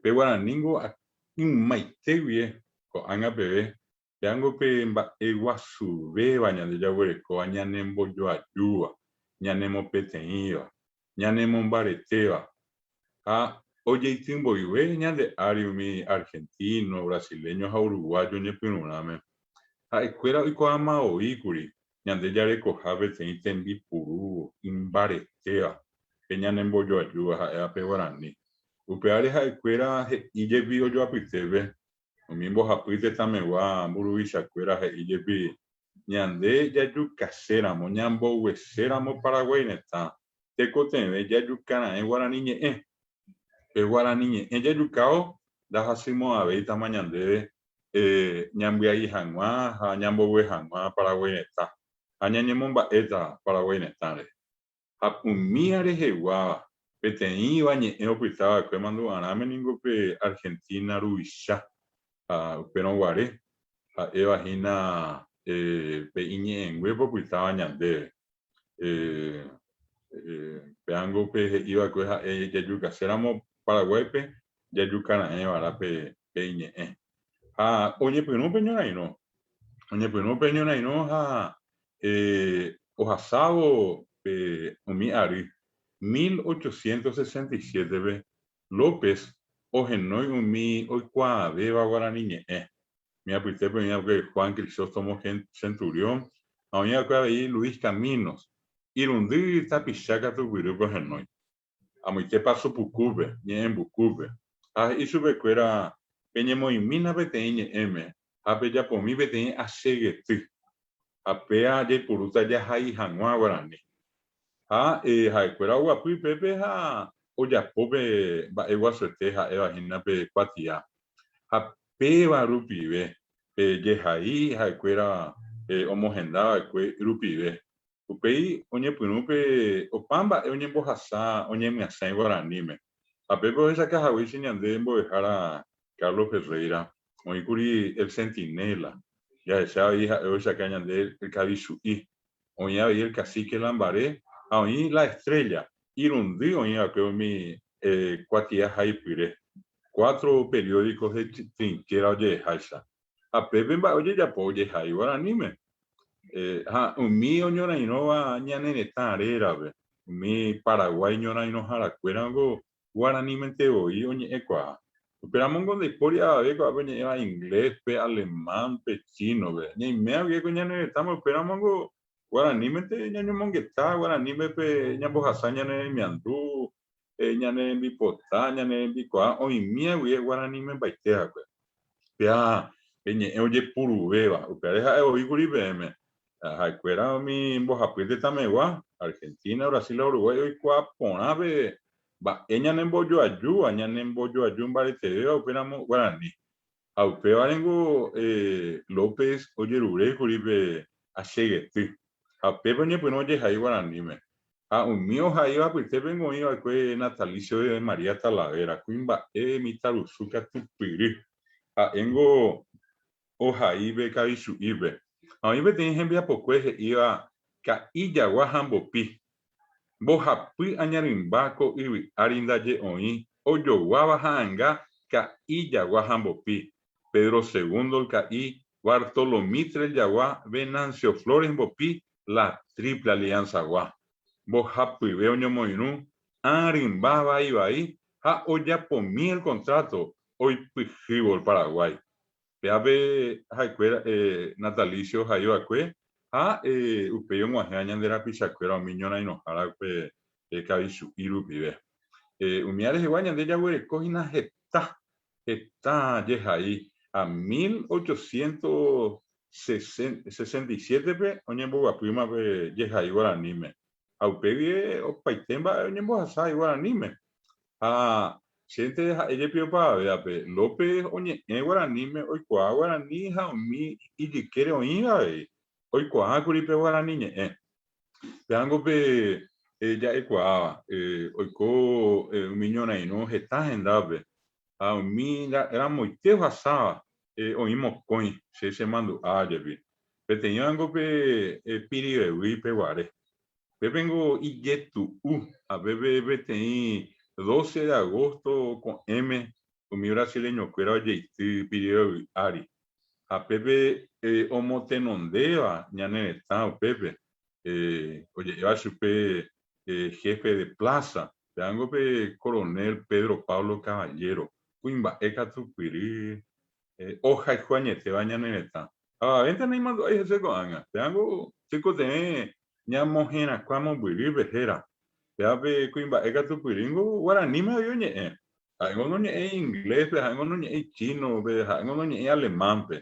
pe guaraníngo ymaite guie ko'ág̃a peve Péango pe mba'e guasuvéva ñande jaguerekóva ñanembojoajúva, ñanemopeteĩva, ñanemombaretéva. Ha ojeitymboyve ñande ári umi argentino, brasileño ha uruguayo ñepyrũrãme, ha'ekuéra oikuaamavoíkuri ñande jarekoha peteĩ tembipuru imbaretéva pe ñanembojoajúva ha'éva pe guarani. Upévare ha'ekuéra he'i jepi ojoapytépe Umi mbohapy tetãmegua mburuvichakuéra he'i jepi, Ñande jajukaséramo, ñambogueséramo Paraguái retã, tekotevẽ jajukara'ẽ guarani ñe'ẽ. Pe guarani ñe'ẽ jajukávo ndahasymo'ãvéitama ñandéve ñambyai hag̃ua ha ñambogue hag̃ua Paraguái retã ha ñañemomba'éta Paraguái retã rehe. Ha umía reheguáva, peteĩva ñe'ẽ opyta va'ekue mandu'arãme ningo pe Argentina ruvicha, ha upérõ guare, ha'éva hína pe iñe'ẽnguépe opytáva ñandéve. Péango pe he'i va'ekue ha'e jajukaséramo Paraguáipe, jajukara'ẽva'erã pe iñe'ẽ. Ha oñepyrũ pe ñorairõ, oñepyrũ pe ñorairõ ha Ohasávo pe umi ary 1867-pe, López ohenói umi oikuaavéva guarani ñe'ẽ. Umi apytépe oĩ va'ekue Juan Crisóstomo Centurión ha oĩ va'ekue avei Luis Caminos. Irundy tapicha katupyrýpe ohenói. Amoite paso pukúpe, ñe'ẽmbukúpe, ha he'i chupekuéra, Peñemoĩmína peteĩ ñe'ẽme ha pejapomi peteĩ achegety, ha péa jaipurúta jahai hag̃ua guarani. Ha ha'ekuéra oguapy pépe ha ojapo pe mba'e guasuete ha'éva hína pe kuatia. Ha péva rupive, pe jehai ha'ekuéra omohenda va'ekue rupive, Upéi oñepyrũ pe opa mba'e oñembohasa oñemyasãi guaraníme. Ha pépe ohechaka haguéicha ñande mbo'ehára Carlos Ferreira, oĩkuri El Centinela, jahecha avei ha'e ohechaka ñande El Kavichu'i, oĩ avei El Cacique Lambaré ha oĩ La Estrella, irundy oĩ va'ekue umi kuatia haipyre, cuatro periódicos de trinchera oje'eháicha. Ha pépe mba'e ojejapo ojehai guaraníme. Ha umi oñorairõva ñane retã rérape, umi Paraguái ñorairõharakuérango guaranímente voi oñe'ẽkuaa. Upéramongo ndaipóri avave ko'ápe oñe'ẽva inglés-pe, alemán-pe, chino-pe. Ñaime avei ko ñane retãme upéramongo guaranímente ñañomongeta, guaraníme pe ñambohasa ñane remiandu, ñane rembipota, ñane rembikuaa oĩmía guive guaraníme mbaite va'ekue. Péa pe ñe'ẽ ojepuruvéva, upévare ha'e voi kuri peẽme. Ha'ekuéra umi mbohapy tetãmegua, Argentina, Brasil ha Uruguay oikuaa porã pe mba'e ñanembojoajúva, ñanembojoaju mbaretevéva upéramo guarani. Ha upévarengo López ojerure kuri pe achegety. Ha pépe oñepyrũ ojehai guaraníme. Ha umi ohaíva apytépengo oĩ va'ekue Natalicio de María Talavera, kuimba'e mitãrusu katupyry. Ha'éngo ohai pe kavichu'ípe. Ha oĩ peteĩ hembiapokue he'íva ka'i jagua ha mbopi. Mbohapy añarymba ko yvy ári ndaje oĩ ojoguáva ha'anga ka'i jagua ha mbopi. Pedro Segundo el ka'i, Bartolo Mitre el jagua, Venancio Flores mbopi, La Triple Alianza-gua. Mbohapyve oñomoirũ ã rymba vai vai ha ojapomi el contrato oipyhývo el Paraguái. Péape ha'ekuéra natalicio ohai va'ekue ha upéi og̃uahẽva ñande rapichakuéra umi ñorairõhára upe kavichu'i rupive. Umíva rehegua ñande jaguereko hína heta, heta jehai ha 1867-pe oñemboguapýma pe jehai guaraníme. Ha upe guive opaite mba'e oñembohasa guaraníme. Ha chénte ha'e jepi opavavévape, López oñe'ẽ guaraníme, oikuaa guarani ha umi ijykére oĩva avei, oikuaákuri pe guarani ñe'ẽ. Pévango pe ja'ekuaáva, oiko umi ñorairõ heta hendápe, ha umi ramoite ohasáva oĩ mokõi che chemandu'a jepi. Peteĩvango pe Pirivevýi peguare. Pépengo ijetu'u ha pépe peteĩ doce de agosto ko'ẽme umi brasileñokuéra ojeity Pirivevýi ári. Ha pépe omotenondéva ñane retã upépe, oje'éva chupe jefe de plaza, pévango pe coronel Pedro Pablo Caballero, kuimba'e katupyry ohayhu añetéva ñane retã. Avavénte naimandu'ái hese ko'ág̃a. Pévango tekotevẽ ñamoherakuã mombyrýpe héra. Péva pe kuimba'e katupyrýngo guaraníme avei oñe'ẽ. Ha'éngo noñe'ẽi ingléspe, ha'éngo noñe'ẽi chínope, ha'éngo noñe'ẽi alemánpe.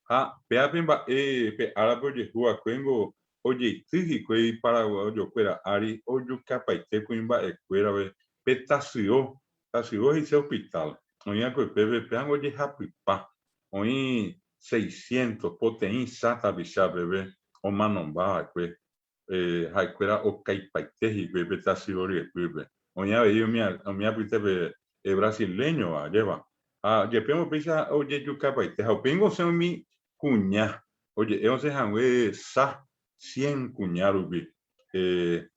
Ha péva pe mba'e pe árape ojehu va'ekuéngo ojeity hikuái paraguayokuéra ári ojukapaite kuimba'ekuérape pe tasyo, tasyo he'ise hospital, oĩ va'ekue pépe, pévango ojehapypa, oĩ seiscientos poteĩ sa tapicha peve omanomba va'ekue, ha'ekuéra okaipaite hikuái pe tasyo ryepýpe. Oĩ avei umi apytépe brasileñova, ajépa. Ha jepémo péicha ojejukapaite. Ha upéingo osẽ umi kuña, oje'e osẽ hague sa cien kuña rupi.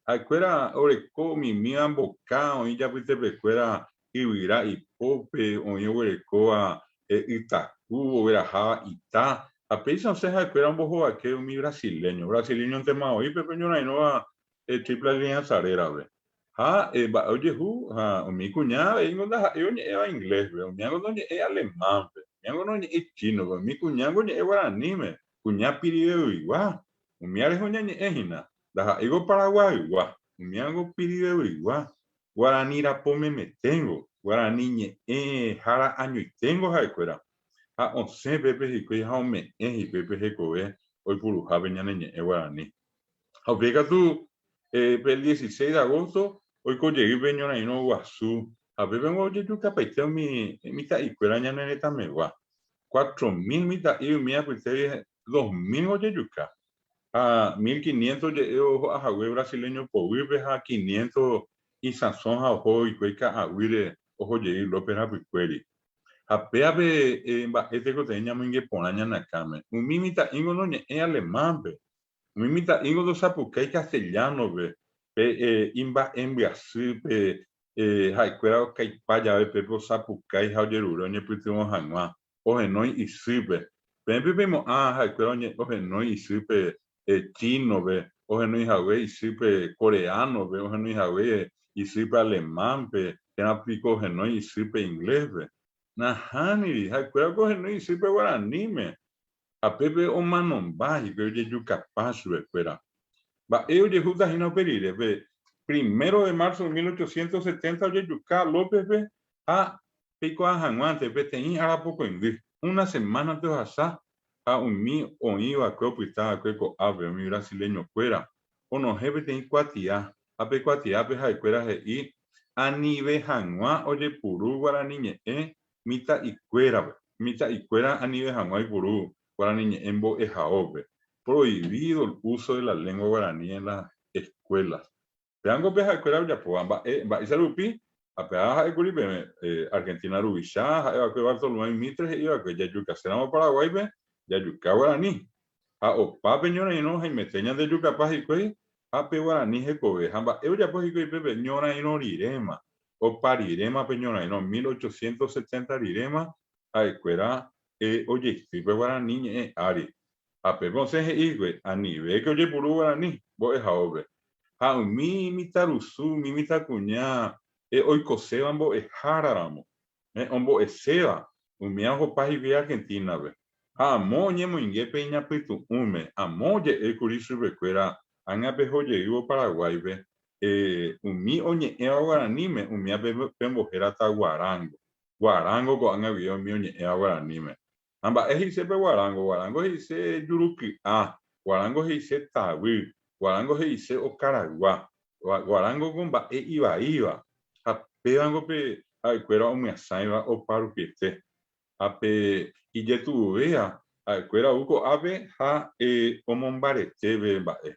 Ha'ekuéra oreko mimíva mboka oĩ ijapytepekuéra yvyra ipópe, oĩ oguerekóva ytaku, ogueraháva ita, ha péicha osẽ ha'ekuéra ombohovake umi brasileño. Brasileñontema oĩ pe peñorairõva Triple Alianza rérape. Ha mba'e ojehu, ha umi kuña aveíngo ndaha'éi oñe'ẽva ingléspe, umíango noñe'ẽi alemánpe, umíango noñe'ẽi chínope, umi kuñángo oñe'ẽ guaraníme, kuña piriveguigua, umía rehe oñañe'ẽ hína, ndaha'éigo paraguaygua, umíango piriveguigua, guarani rapo memeténgo, guarani ñe'ẽ hára añoiténgo ha'ekuéra, ha osẽ pépe hikuái ha ome'ẽ hikuái pe hekove oipuruhápe ñane ñe'ẽ guarani. Ha upéi katu pe 16 de agosto oiko jey pe ñorairõ guasu ha pépe ojejukapaite umi mitã'ikuéra ñane retãmegua. 4.000 mitã'i umi apytégui 2.000 ojejuka. Ha 1.500 oje'e oho'a hague brasileño poguýpe ha 500 isãso ha oho hikuái ka'aguýre oho jey López rapykuéri. Ha péape mba'e tekotevẽ ñamoinge porã ñane akãme. Umi mitã'íngo noñe'ẽ alemán-pe. Umi mitã'íngo ndosapukái castellano-pe, pe imba'embyasy, pe ha'ekuéra okaipa jave pépe osapukái ha ojerure oñepytyvõ hag̃ua, ohenói isýpe. Peẽ peimo'ã ha'ekuéra ohenói isýpe chino-pe, ohenói hague isýpe coreano-pe, ohenói hague isýpe alemán-pe, térã piko ohenói isýpe inglés-pe. Nahániri, ha'ekuéra ohenói isýpe guaraníme. Ha pépe omanomba hikuái ojejukapa chupekuéra. Mba'e ojehúta hína upe rire? Pe primero de marzo de 1870 ojejuka Lópezpe ha peikuaa hag̃uánte peteĩ ára pokõindy, una semánante ohasa ha umi oĩ va'ekue opyta va'ekue ko'ápe, umi brasileñokuéra, onohẽ peteĩ kuatia ha pe kuatiápe ha'ekuéra he'i anive hag̃ua ojepuru guarani ñe'ẽ mitã'ikuérape, mitã'ikuéra anive hag̃ua oipuru guarani ñe'ẽ mbo'ehaópe, prohibido el uso de la lengua guaraní en las escuelas. Péango pe ha'ekuéra ojapóva, mba'e, mba'éicha rupi, ha péva ha'ékuri pe Argentina ruvicha, ha'eva'ekue Bartolomé Mitre he'iva'ekue, jajukaséramo Paraguáipe, jajuka guarani. Ha opa pe ñorairõ haimete ñandejukapa hikuái ha pe guarani hekove. Ha mba'e ojapo hikuái pépe ñorairõ riréma, Opa riréma pe ñorairõ 1870 riréma ha'ekuéra ojeity pe guarani ñe'ẽ ári. Ha pépe osẽ he'i hikuái, Anivéke ojepuru guarani mbo'ehaópe. Ha umi mitãrusu, umi mitãkuña oikoséva mbo'ehára ramo, ombo'eséva, umíva ohopa hikuái Argentina-pe. Ha amo oñemoinge pe iñapytu'ũme, amo oje'ékuri chupekuéra ág̃a peho jeývo Paraguáipe, Umi oñe'ẽva guaraníme, umíva pembohérata guarango. Guarango ko'ág̃a guive umi oñe'ẽva guaraníme. Ha mba'e he'ise pe guarango? Guarango he'ise juruky'a, guarango he'ise tavy, guarango he'ise okaraygua, guarango ko mba'e ivaíva. Ha pévango pe ha'ekuéra omyasãiva opa rupiete. Ha pe ijetu'uvéva ha'ekuéra ou ko'ápe ha omombareteve mba'e.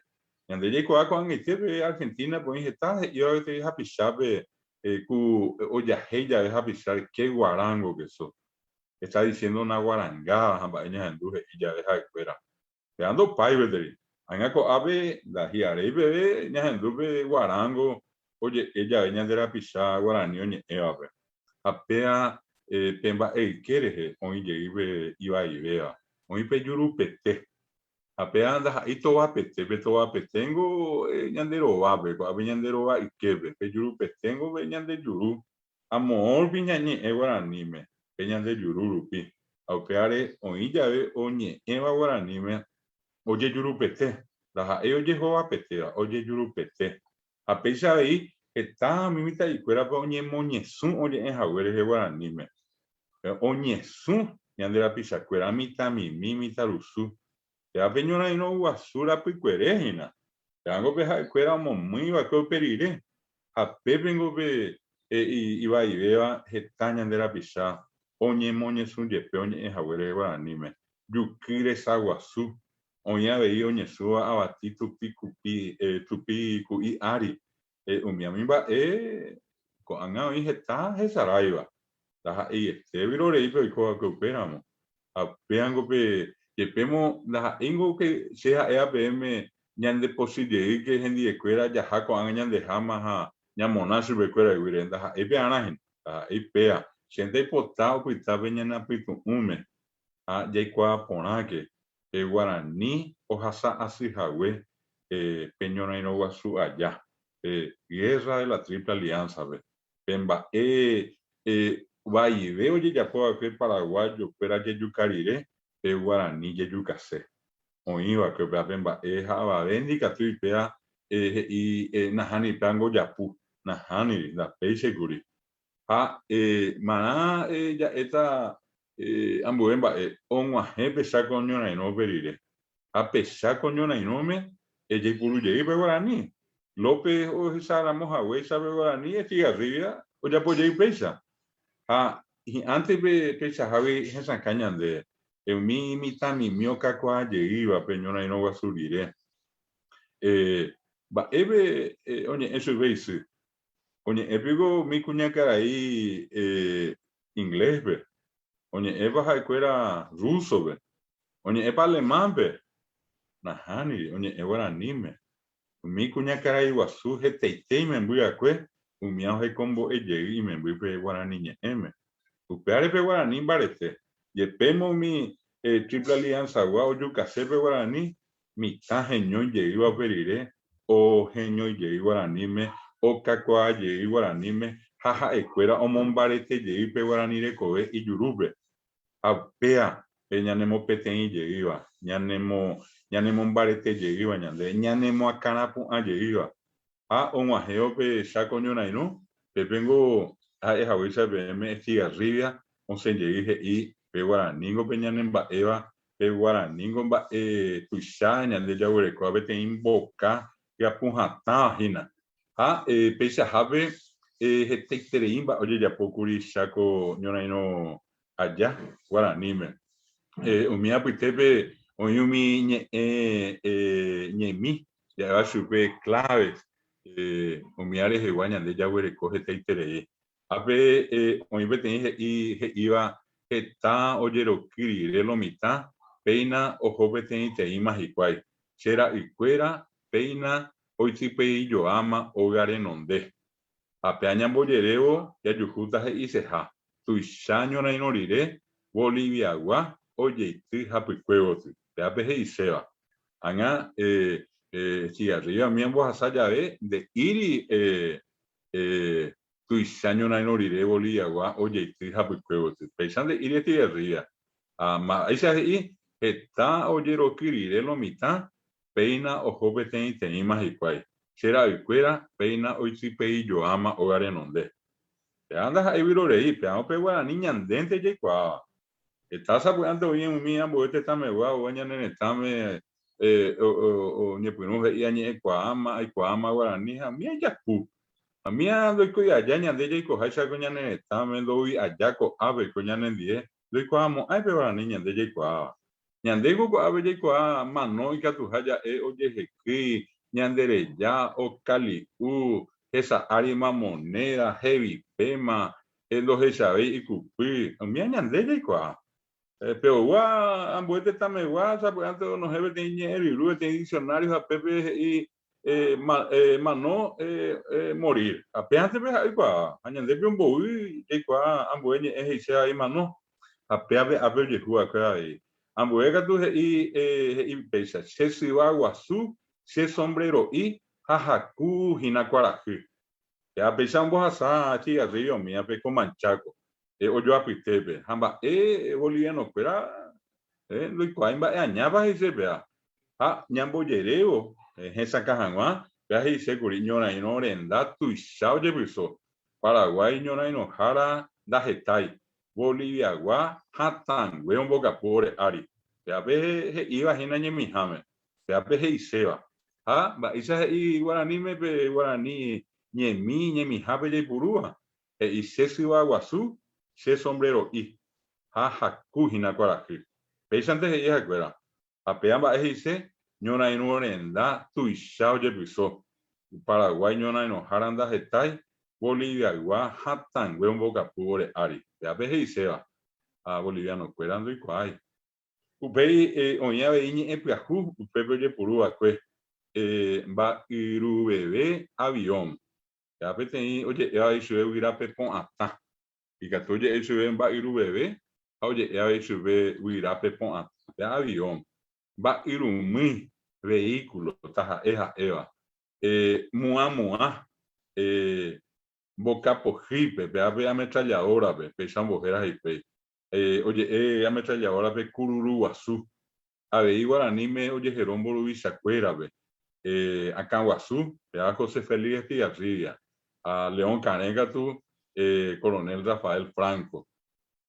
Ñande jaikuaa ko'ag̃aite pe Argentina-pe oĩ heta he'íva gueteri hapichápe ku ojahéi jave hapicháre, Qué guarango que sos. Está diciendo una guarangada ha mba'e ñahendu he'i jave ha'ekuéra. Péva ndopái gueteri. Ág̃a ko'ápe ndahi'aréi peve ñahendu pe guarango oje'e jave ñande rapicha guarani oñe'ẽvape. Ha péva pe mba'e yke rehe oĩ jey pe ivaivéva. Oĩ pe jurupete. Ha péva ndaha'éi tovapete. Pe tovapeténgo ñande rovápe, ko'ápe ñande rova yképe. Pe jurupeténgo pe ñande juru. Ha moõ rupi ñañe'ẽ guaraníme, pe ñande juru rupi. Ha upévare oĩ jave oñe'ẽva guaraníme ojejurupete, ndaha'éi ojehovapetéva, ojejurupete. Ha péicha avei heta umi mitã'ikuérape oñemoñesũ oñe'ẽ hague rehe guaraníme. Oñesũ ñande rapichakuéra, mitãmimi, mitãrusu. Péva pe ñorairõ guasu rapykuere hína. Pévango pe ha'ekuéra omomýi va'ekue upe rire. Ha pépengo pe ivaivéva heta ñande rapicha oñemoñesũ jepe oñe'ẽ haguére guaraníme. Juky resa guasu, oĩ avei oñesũva avati tupi kupi tupi ku'i ári. Umi umi mba'e ko'ág̃a oĩ heta hesaráiva. Ndaha'eiete vyroreípe oiko va'ekue upéramo. Ha upévango pe jepémo ndaha'éingo ke che ha'éva peẽme ñande pochy jeýke hendivekuéra jaha ko'ág̃a ñandeháma ha ñamona chupekuéra yvýre, ndaha'éi pearã hína, ndaha'éi péa. Chénte aipota opyta pe ñane apytu'ũme ha jaikuaa porãke pe guarani ohasa asy hague pe ñorairõ guasu aja, pe Guerra de la Triple Alianza-pe. Pe mba'e vaive ojejapo va'ekue paraguayo kuéra jejuka rire, pe guarani jejukase. Oĩ va'ekue upéva pe mba'e ha avave ndikatúi péa he'i nahániri péa ngojapu. Nahániri, ndapéichai kuri. Ha marã ja'éta ambue mba'e, og̃uahẽ pe Cháko ñorairõ upe rire. Ha pe Cháko ñorairõme ejeipuru jey pe guarani. López ohecha ramo haguéicha pe guarani Estigarribia ojapo jey péicha. Ha hi'ãnte pe peichahágui hesakã ñande, umi mitãmimi okakuaa jeýva pe ñorairõ guasu rire. Mba'épe oñe'ẽ chupe isy? Oñe'ẽ piko umi kuñakarai ingléspe? Oñe'ẽpa ha'ekuéra rúsope? Oñe'ẽpa alemánpe? Nahániri, oñe'ẽ guaraníme. Umi kuñakarai guasu hetaite imemby akue, umía ohekombo'e jey imembýpe guarani ñe'ẽme. Upévare pe guarani mbarete. Jepémo umi Triple Alianza-gua ojukase pe guarani, mitã heñói jeýva upe rire, oheñói jey guaraníme, okakuaa jey guaraníme ha ha'ekuéra omombarete jey pe guarani rekove ijurúpe. Ha upéva pe ñanemopeteĩ jeýva, ñanemo, ñanemombarete jeýva ñande, ñanemoakãrapu'ã jeýva. Ha og̃uahẽvo pe Cháko ñorairõ, pépengo ha'e haguéicha peẽme Estigarribia osẽ jey he'i pe guaranígo pe ñanemba'éva, pe guaranígo mba'e tuicha ñande jaguerekóva peteĩ mboka hyapu hatãva hína. Ha peichahápe hetaiterei mba'e ojejapo kuri Cháko ñorairõ aja guaraníme. Umi apytépe oĩ umi ñe'ẽ ñemi ja'éva chupe claves, umíva rehegua ñande jaguereko hetaiterei. Ha pe oĩ peteĩ he'i he'íva heta ojeroky rire lo mitã, péina oho peteĩteĩma hikuái. Che ra'ykuéra péina oitypeijoáma óga renonde. Ha pe añambojerévo jajuhúta he'iseha, tuicha ñorairõ rire Boliviagua ojeity hapykuévoty. Péva pe he'iséva. Ág̃a cigarrillo umi ambohasa jave nde'íri tuicha ñorairõ rire Boliviagua ojeity hapykuévoty. Péicha nde'íri cigarrillo. Ha mba'éicha he'i, heta ojeroky rire lo mitã, Péina oho peteĩteĩma hikuái, che ra'ykuéra péina oitypeijoáma óga renonde. Péva ndaha'éi vyrorei, péva upe guarani ñandénte jaikuaáva. Heta sapy'ánte oĩ umi ambue tetãmegua oúva ñane retãme oñepyrũ he'i añe'ẽkuaáma, aikuaáma guarani ha umi ajapu. Amía ndoikói aja ñande jaikoháicha ko ñane retãme, ndoúi aja ko'ápe ko ñanendie, ndoikuaamo'ãi pe guarani ñande jaikuaáva. Ñandéko ko'ápe jaikuaa mano ikatuha ja'e ojehekýi, ñande reja, okali'u, hesa árima monéda, hevipéma, ndohechavéi ikupy, umía ñande jaikuaa. Pe oúva ambue tetãmegua sapy'ánte onohẽ peteĩ ñe'ẽryru, peteĩ diccionario ha pépe he'i mano morir. Ha péante pe ha'e oikuaa. Ha ñande pe ombovy jaikuaa ambue ñe'ẽ he'ise avei mano. Ha péape ápe ojehu va'ekue avei. Ambue katu he'i he'i péicha, Che syva guasu, che sombrero'i ha haku hína kuarahy. Ha péicha ombohasa cigarrillo umívape ko mancháko ojoapytépe. Ha mba'e bolivianokuéra ndoikuaái mba'e añápa he'ise péva. Ha ñambojerévo hesakã hag̃ua, péva he'isékuri ñorairõ renda tuicha ojepyso, Paraguái ñorairõhára ndahetái, Boliviagua hatãngue ombokapu ore ári. Pévape he'íva hína ñemiháme, pévape he'iséva. Ha mba'éicha he'i guaraníme pe guarani ñemi ñemihápe jaipurúva? He'i che syva guasu, che sombrero'i, ha haku hína kuarahy. Péichante he'i ha'ekuéra. Ha péva mba'e he'ise, ñorairõ renda tuicha ojepyso. Paraguái ñorairõhára ndahetái, Boliviaygua hatãngue ombokapu ore ári. Péva pe he'iséva. Ha bolivianokuéra ndoikuaái. Upéi oĩ avei ñe'ẽ pyahu upépe ojepuru va'ekue mba'yruveve avión. Péva peteĩ oje'éva avei chupe guyra pepo atã. Ikatu oje'e chupe mba'yruveve ha oje'e avei chupe guyra pepo atã. Péva avión. Mba'yrumýi, vehículo, taha'e ha'éva. Muã muã, mboka pohýipe, péva pe ametralladora-pe, péicha ombohéra hikuái. Oje'e ametralladora-pe kururu guasu. Avei guaraníme ojehero mburuvichakuérape, akã guasu, péva José Félix Estigarribia, ha León Karẽ katu Coronel Rafael Franco.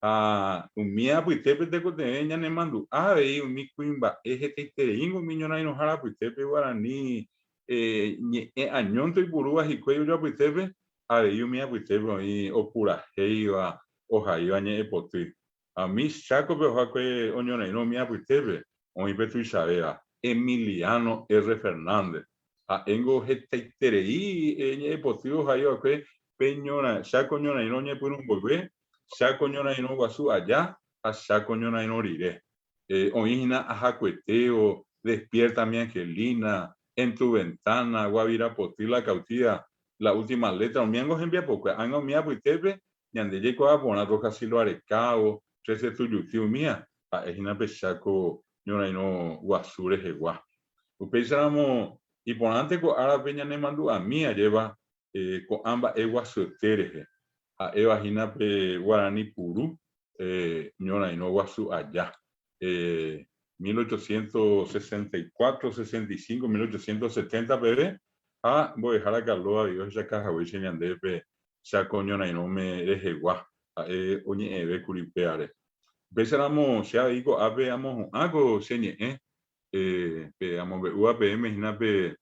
Ha umi apytépe tekotevẽ ñanemandu'a avei umi kuimba'e hetaitereíngo umi ñorairõhára apytépe guarani ñe'ẽ añónte oipurúva hikuái ojoapytépe, avei umi apytépe oĩ opurahéiva, ohaíva ñe'ẽpoty. Ha umi Chákope ohoakue oñorairõ umi apytépe oĩ pe tuichavéva, Emiliano R. Fernández. Ha'éngo hetaiterei ñe'ẽpoty ohaiva'ekue pe Cháko ñorairõ ñepyrũ mboyve, Cháko ñorairõ guasu aja ha Cháko ñorairõ rire. Oĩ hína Ahakuetéo, Despierta mi Angelina, En tu ventana, Guavira poty, La cautida, La última letra, umíango hembiapokue. Ág̃a umi apytépe Ñande jaikuaa porã Rojas Silva rekávo, Trece Tujuti umía, ha'e hína pe Cháko ñorairõ guasu rehegua. Upéicharamo iporãnte ko árape ñanemandu'ami ajéva ko'ã mba'e guasuete rehe, ha'éva hína pe guarani puru ñorairõ guasu aja, 1864, 65, 1870 peve, ha mbo'ehára Carlos avei ohechauka haguéicha ñandéve pe Cháko ñorairõme rehegua, ha'e oñe'ẽve kuri upévare. Upéicharamo che avei ko'ápe amohu'ã ko che ñe'ẽ, pe amombe'úva peẽme hína pe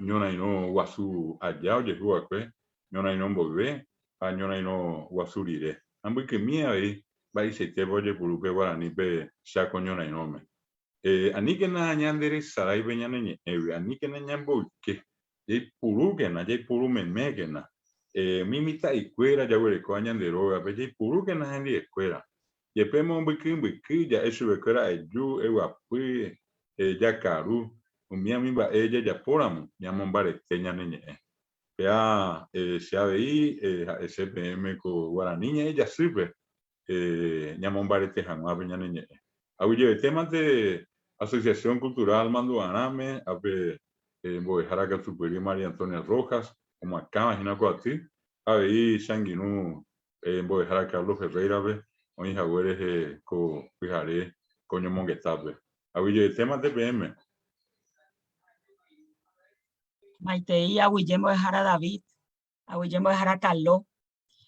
ñorairõ guasu aja ojehu va'ekue, ñorairõ mboyve ha ñorairõ guasu rire. Ha mbykymi avei mba'eichaitépa ojepuru pe guarani pe Cháko ñorairõme. Aníkena ñanderesarái pe ñane ñe'ẽgui, aníkena ñamboyke Jaipurúkena, jaipuru memékena. Umi mitã'ikuéra jaguerekóva ñande rógape, jaipurúkena hendiekuéra. Jepémo mbyky mbyky ja'e chupekuéra eju, eguapy, jakaru, umi umi mba'e jajapóramo ñamombarete ñane ñe'ẽ. Péa che avei ha'ese peẽme ko guarani ñe'ẽ jasýpe ñamombarete hag̃ua pe ñane ñe'ẽ. Aguyjevetémante Asociación Cultural Mandu'arãme, ápe Mbo'ehára katupyry María Antonia Rojas, omoakãva hína ko aty, ha avei che angirũ Mbo'ehára Carlos Ferreira-pe, oĩ hague rehe ko pyhare ko ñomongetápe. Aguyjevetémante peẽme. Maitei aguyje Mbo'ehára David, aguyje Mbo'ehára Kalo,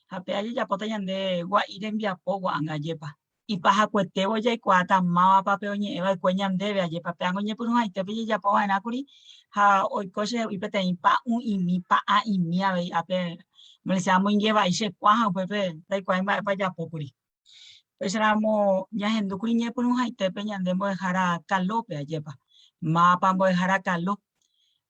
ha péa jajapóta ñande gua'i rembiapo ko'ág̃a ajépa. Ipahakuetévo jaikuaáta mávapa pe oñe'ẽ va'ekue ñandéve, ajépa pe ángo ñepyrũhaitépe jejapo va'erã kuri ha oiko chehegui peteĩ pa'ũ'imi, pa'ã'imi avei ápe che amoinge vai che kuã ha upépe ndaikuaái mba'épa ajapo kuri. Upéicharamo ñahendu kuri ñepyrũhaitépe ñande mbo'ehára Kalópe, ajépa. Mávapa mbo'ehára Kalo?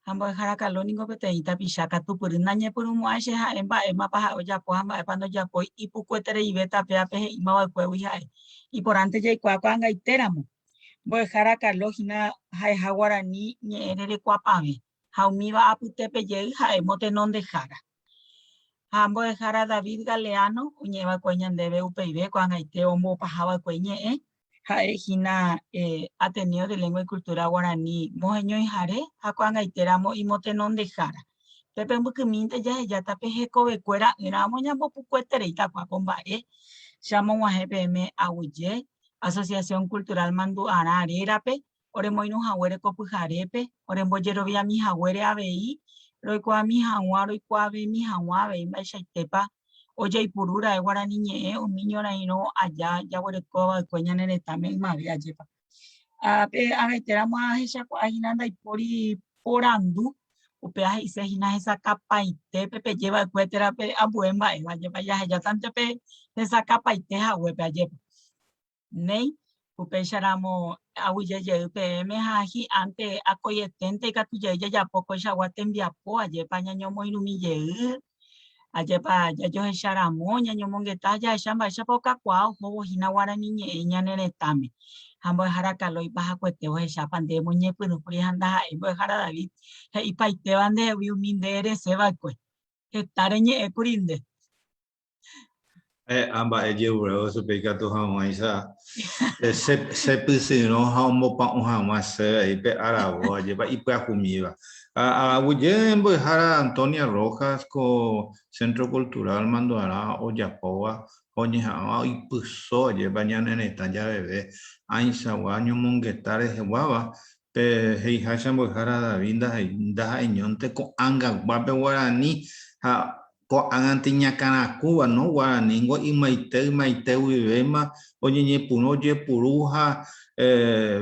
Ha mbo'ehára Kalo ningo peteĩ tapicha katupyry nañepyrũmo'ãi che ha'e mba'émapa ha'e ojapo ha mba'épa ndojapói ipukuetereive tapéape he'íma va'ekuégui ha'e. Iporãnte jaikuaa ko'ag̃aitéramo. Mbo'ehára Kalo hína ha'eha guarani ñe'ẽ rerekuapavẽ ha umíva apytépe jey ha'e motenondehára. Ha mbo'ehára David Galeano oñe'ẽ va'ekue ñandéve upeive ko'ag̃aite ombopaha va'ekue iñe'ẽ, ha'e hína Ateneo de Lengua y Cultura Guarani moheñoihare ha ko'ag̃aitéramo imotenondehára. Pépe mbykymínte jahejáta pe hekovekuéra ỹramo ñambopukuetereíta kua ko mba'e che amog̃uahẽ peẽme aguyje Asociación Cultural Mandu'arã rérape oremoirũ haguére ko pyharépe, orembojeroviami haguére avei, roikuaami hag̃ua, roikuaavemi hag̃ua avei mba'eichaitépa ojeipuru ra'e guarani ñe'ẽ umi ñorairõ aja jaguerekóva va'ekue ñane retãme ymave ajépa. Ha pe araitéramo ahechakuaa hína ndaipóri porandu, upéva he'ise hína hesakãpaite pe peje va'ekue térã pe ambue mba'éva ajépa, jahejátante pe hesakãpaite haguépe ajépa. Néi, upéicharamo aguyje jey peẽme ha hi'ãnte akoieténte ikatu jey jajapo koichagua tembiapo, ajépa ñañomoirũmi jey, ajépa jajohecha ramo, ñañomongeta ha jahecha mba'éichapa okakuaa ohóvo hína guarani ñe'ẽ ñane retãme. Ha mbo'ehára Kalo ipahakuete ohechápa nde emoñepyrũ kuri ha ndaha'éi mbo'ehára David he'ipaitéva ndehegui umi nde erese va'ekue. Heta reñe'ẽ kuri nde. Ha mba'e jerurévo chupe ikatu hag̃uáicha che pysyrõ ha ombopa'ũ hag̃ua chéve ahí pe aravo ajépa ipyahumíva. Aguyje mbo'ehára Antonia Rojas ko Centro Cultural Manduarã ojapóva ha oñeha'ãva oipyso ajépa ñane retã javeve ãichagua ñomongeta reheguáva pe he'iháicha mbo'ehára David ndaha'eñónte ko'ãngaguápe guarani ha Ko'ág̃ante iñakãrakúva, no, guaraningo ymaite ymaite guivéma oñeñepyrũ ojepuru ha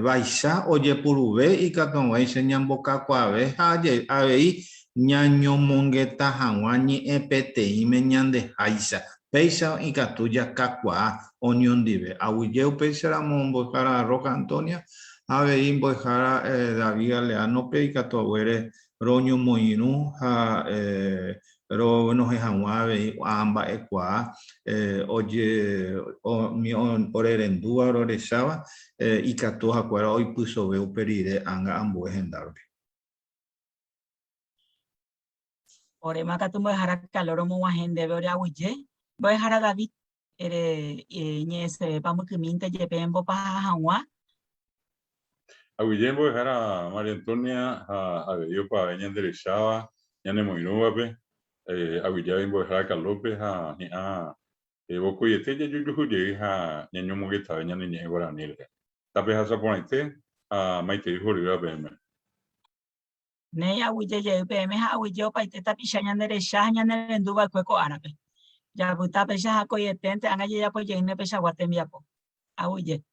vaicha ojepuruve ikatu hag̃uáicha ñambokakuaave ha avei ñañomongeta hag̃ua ñe'ẽ peteĩme ñandeháicha. Péicha ikatu jakakuaa oñondive. Aguyje upéicharamo mbo'ehára Rojas Antonia ha avei mbo'ehára David Galeano-pe ikatu haguére roñomoirũ ha ronohẽ hag̃ua avei ã mba'ekuaa umi orerendúva rorecháva ikatu hakuéra oipysove upe rire ág̃a ambue henda rupi. Oréma katu mbo'ehára Calor omog̃uahẽ ndéve ore aguyje, mbo'ehára David, ere ñe'ẽsevépa mbykymínte jepe embopaha hag̃ua. Aguyje mbo'ehára María Antonia ha avei opavave ñanderecháva ñanemoirũvape, aguyje avei mbo'ehára Calópe ha hi'ã vokoiete jajujuhu jey ha ñañomongetave ñane ñe'ẽ guarani rehe. Tapehasa porãite ha maitei horýva peẽme. Néi aguyje jey peẽme ha aguyje opaite tapicha ñande recha ha ñane rendu va'ekue ko árape. Japyta péicha ha koieténte ág̃a jajapo jeýne peichagua tembiapo. Aguyje.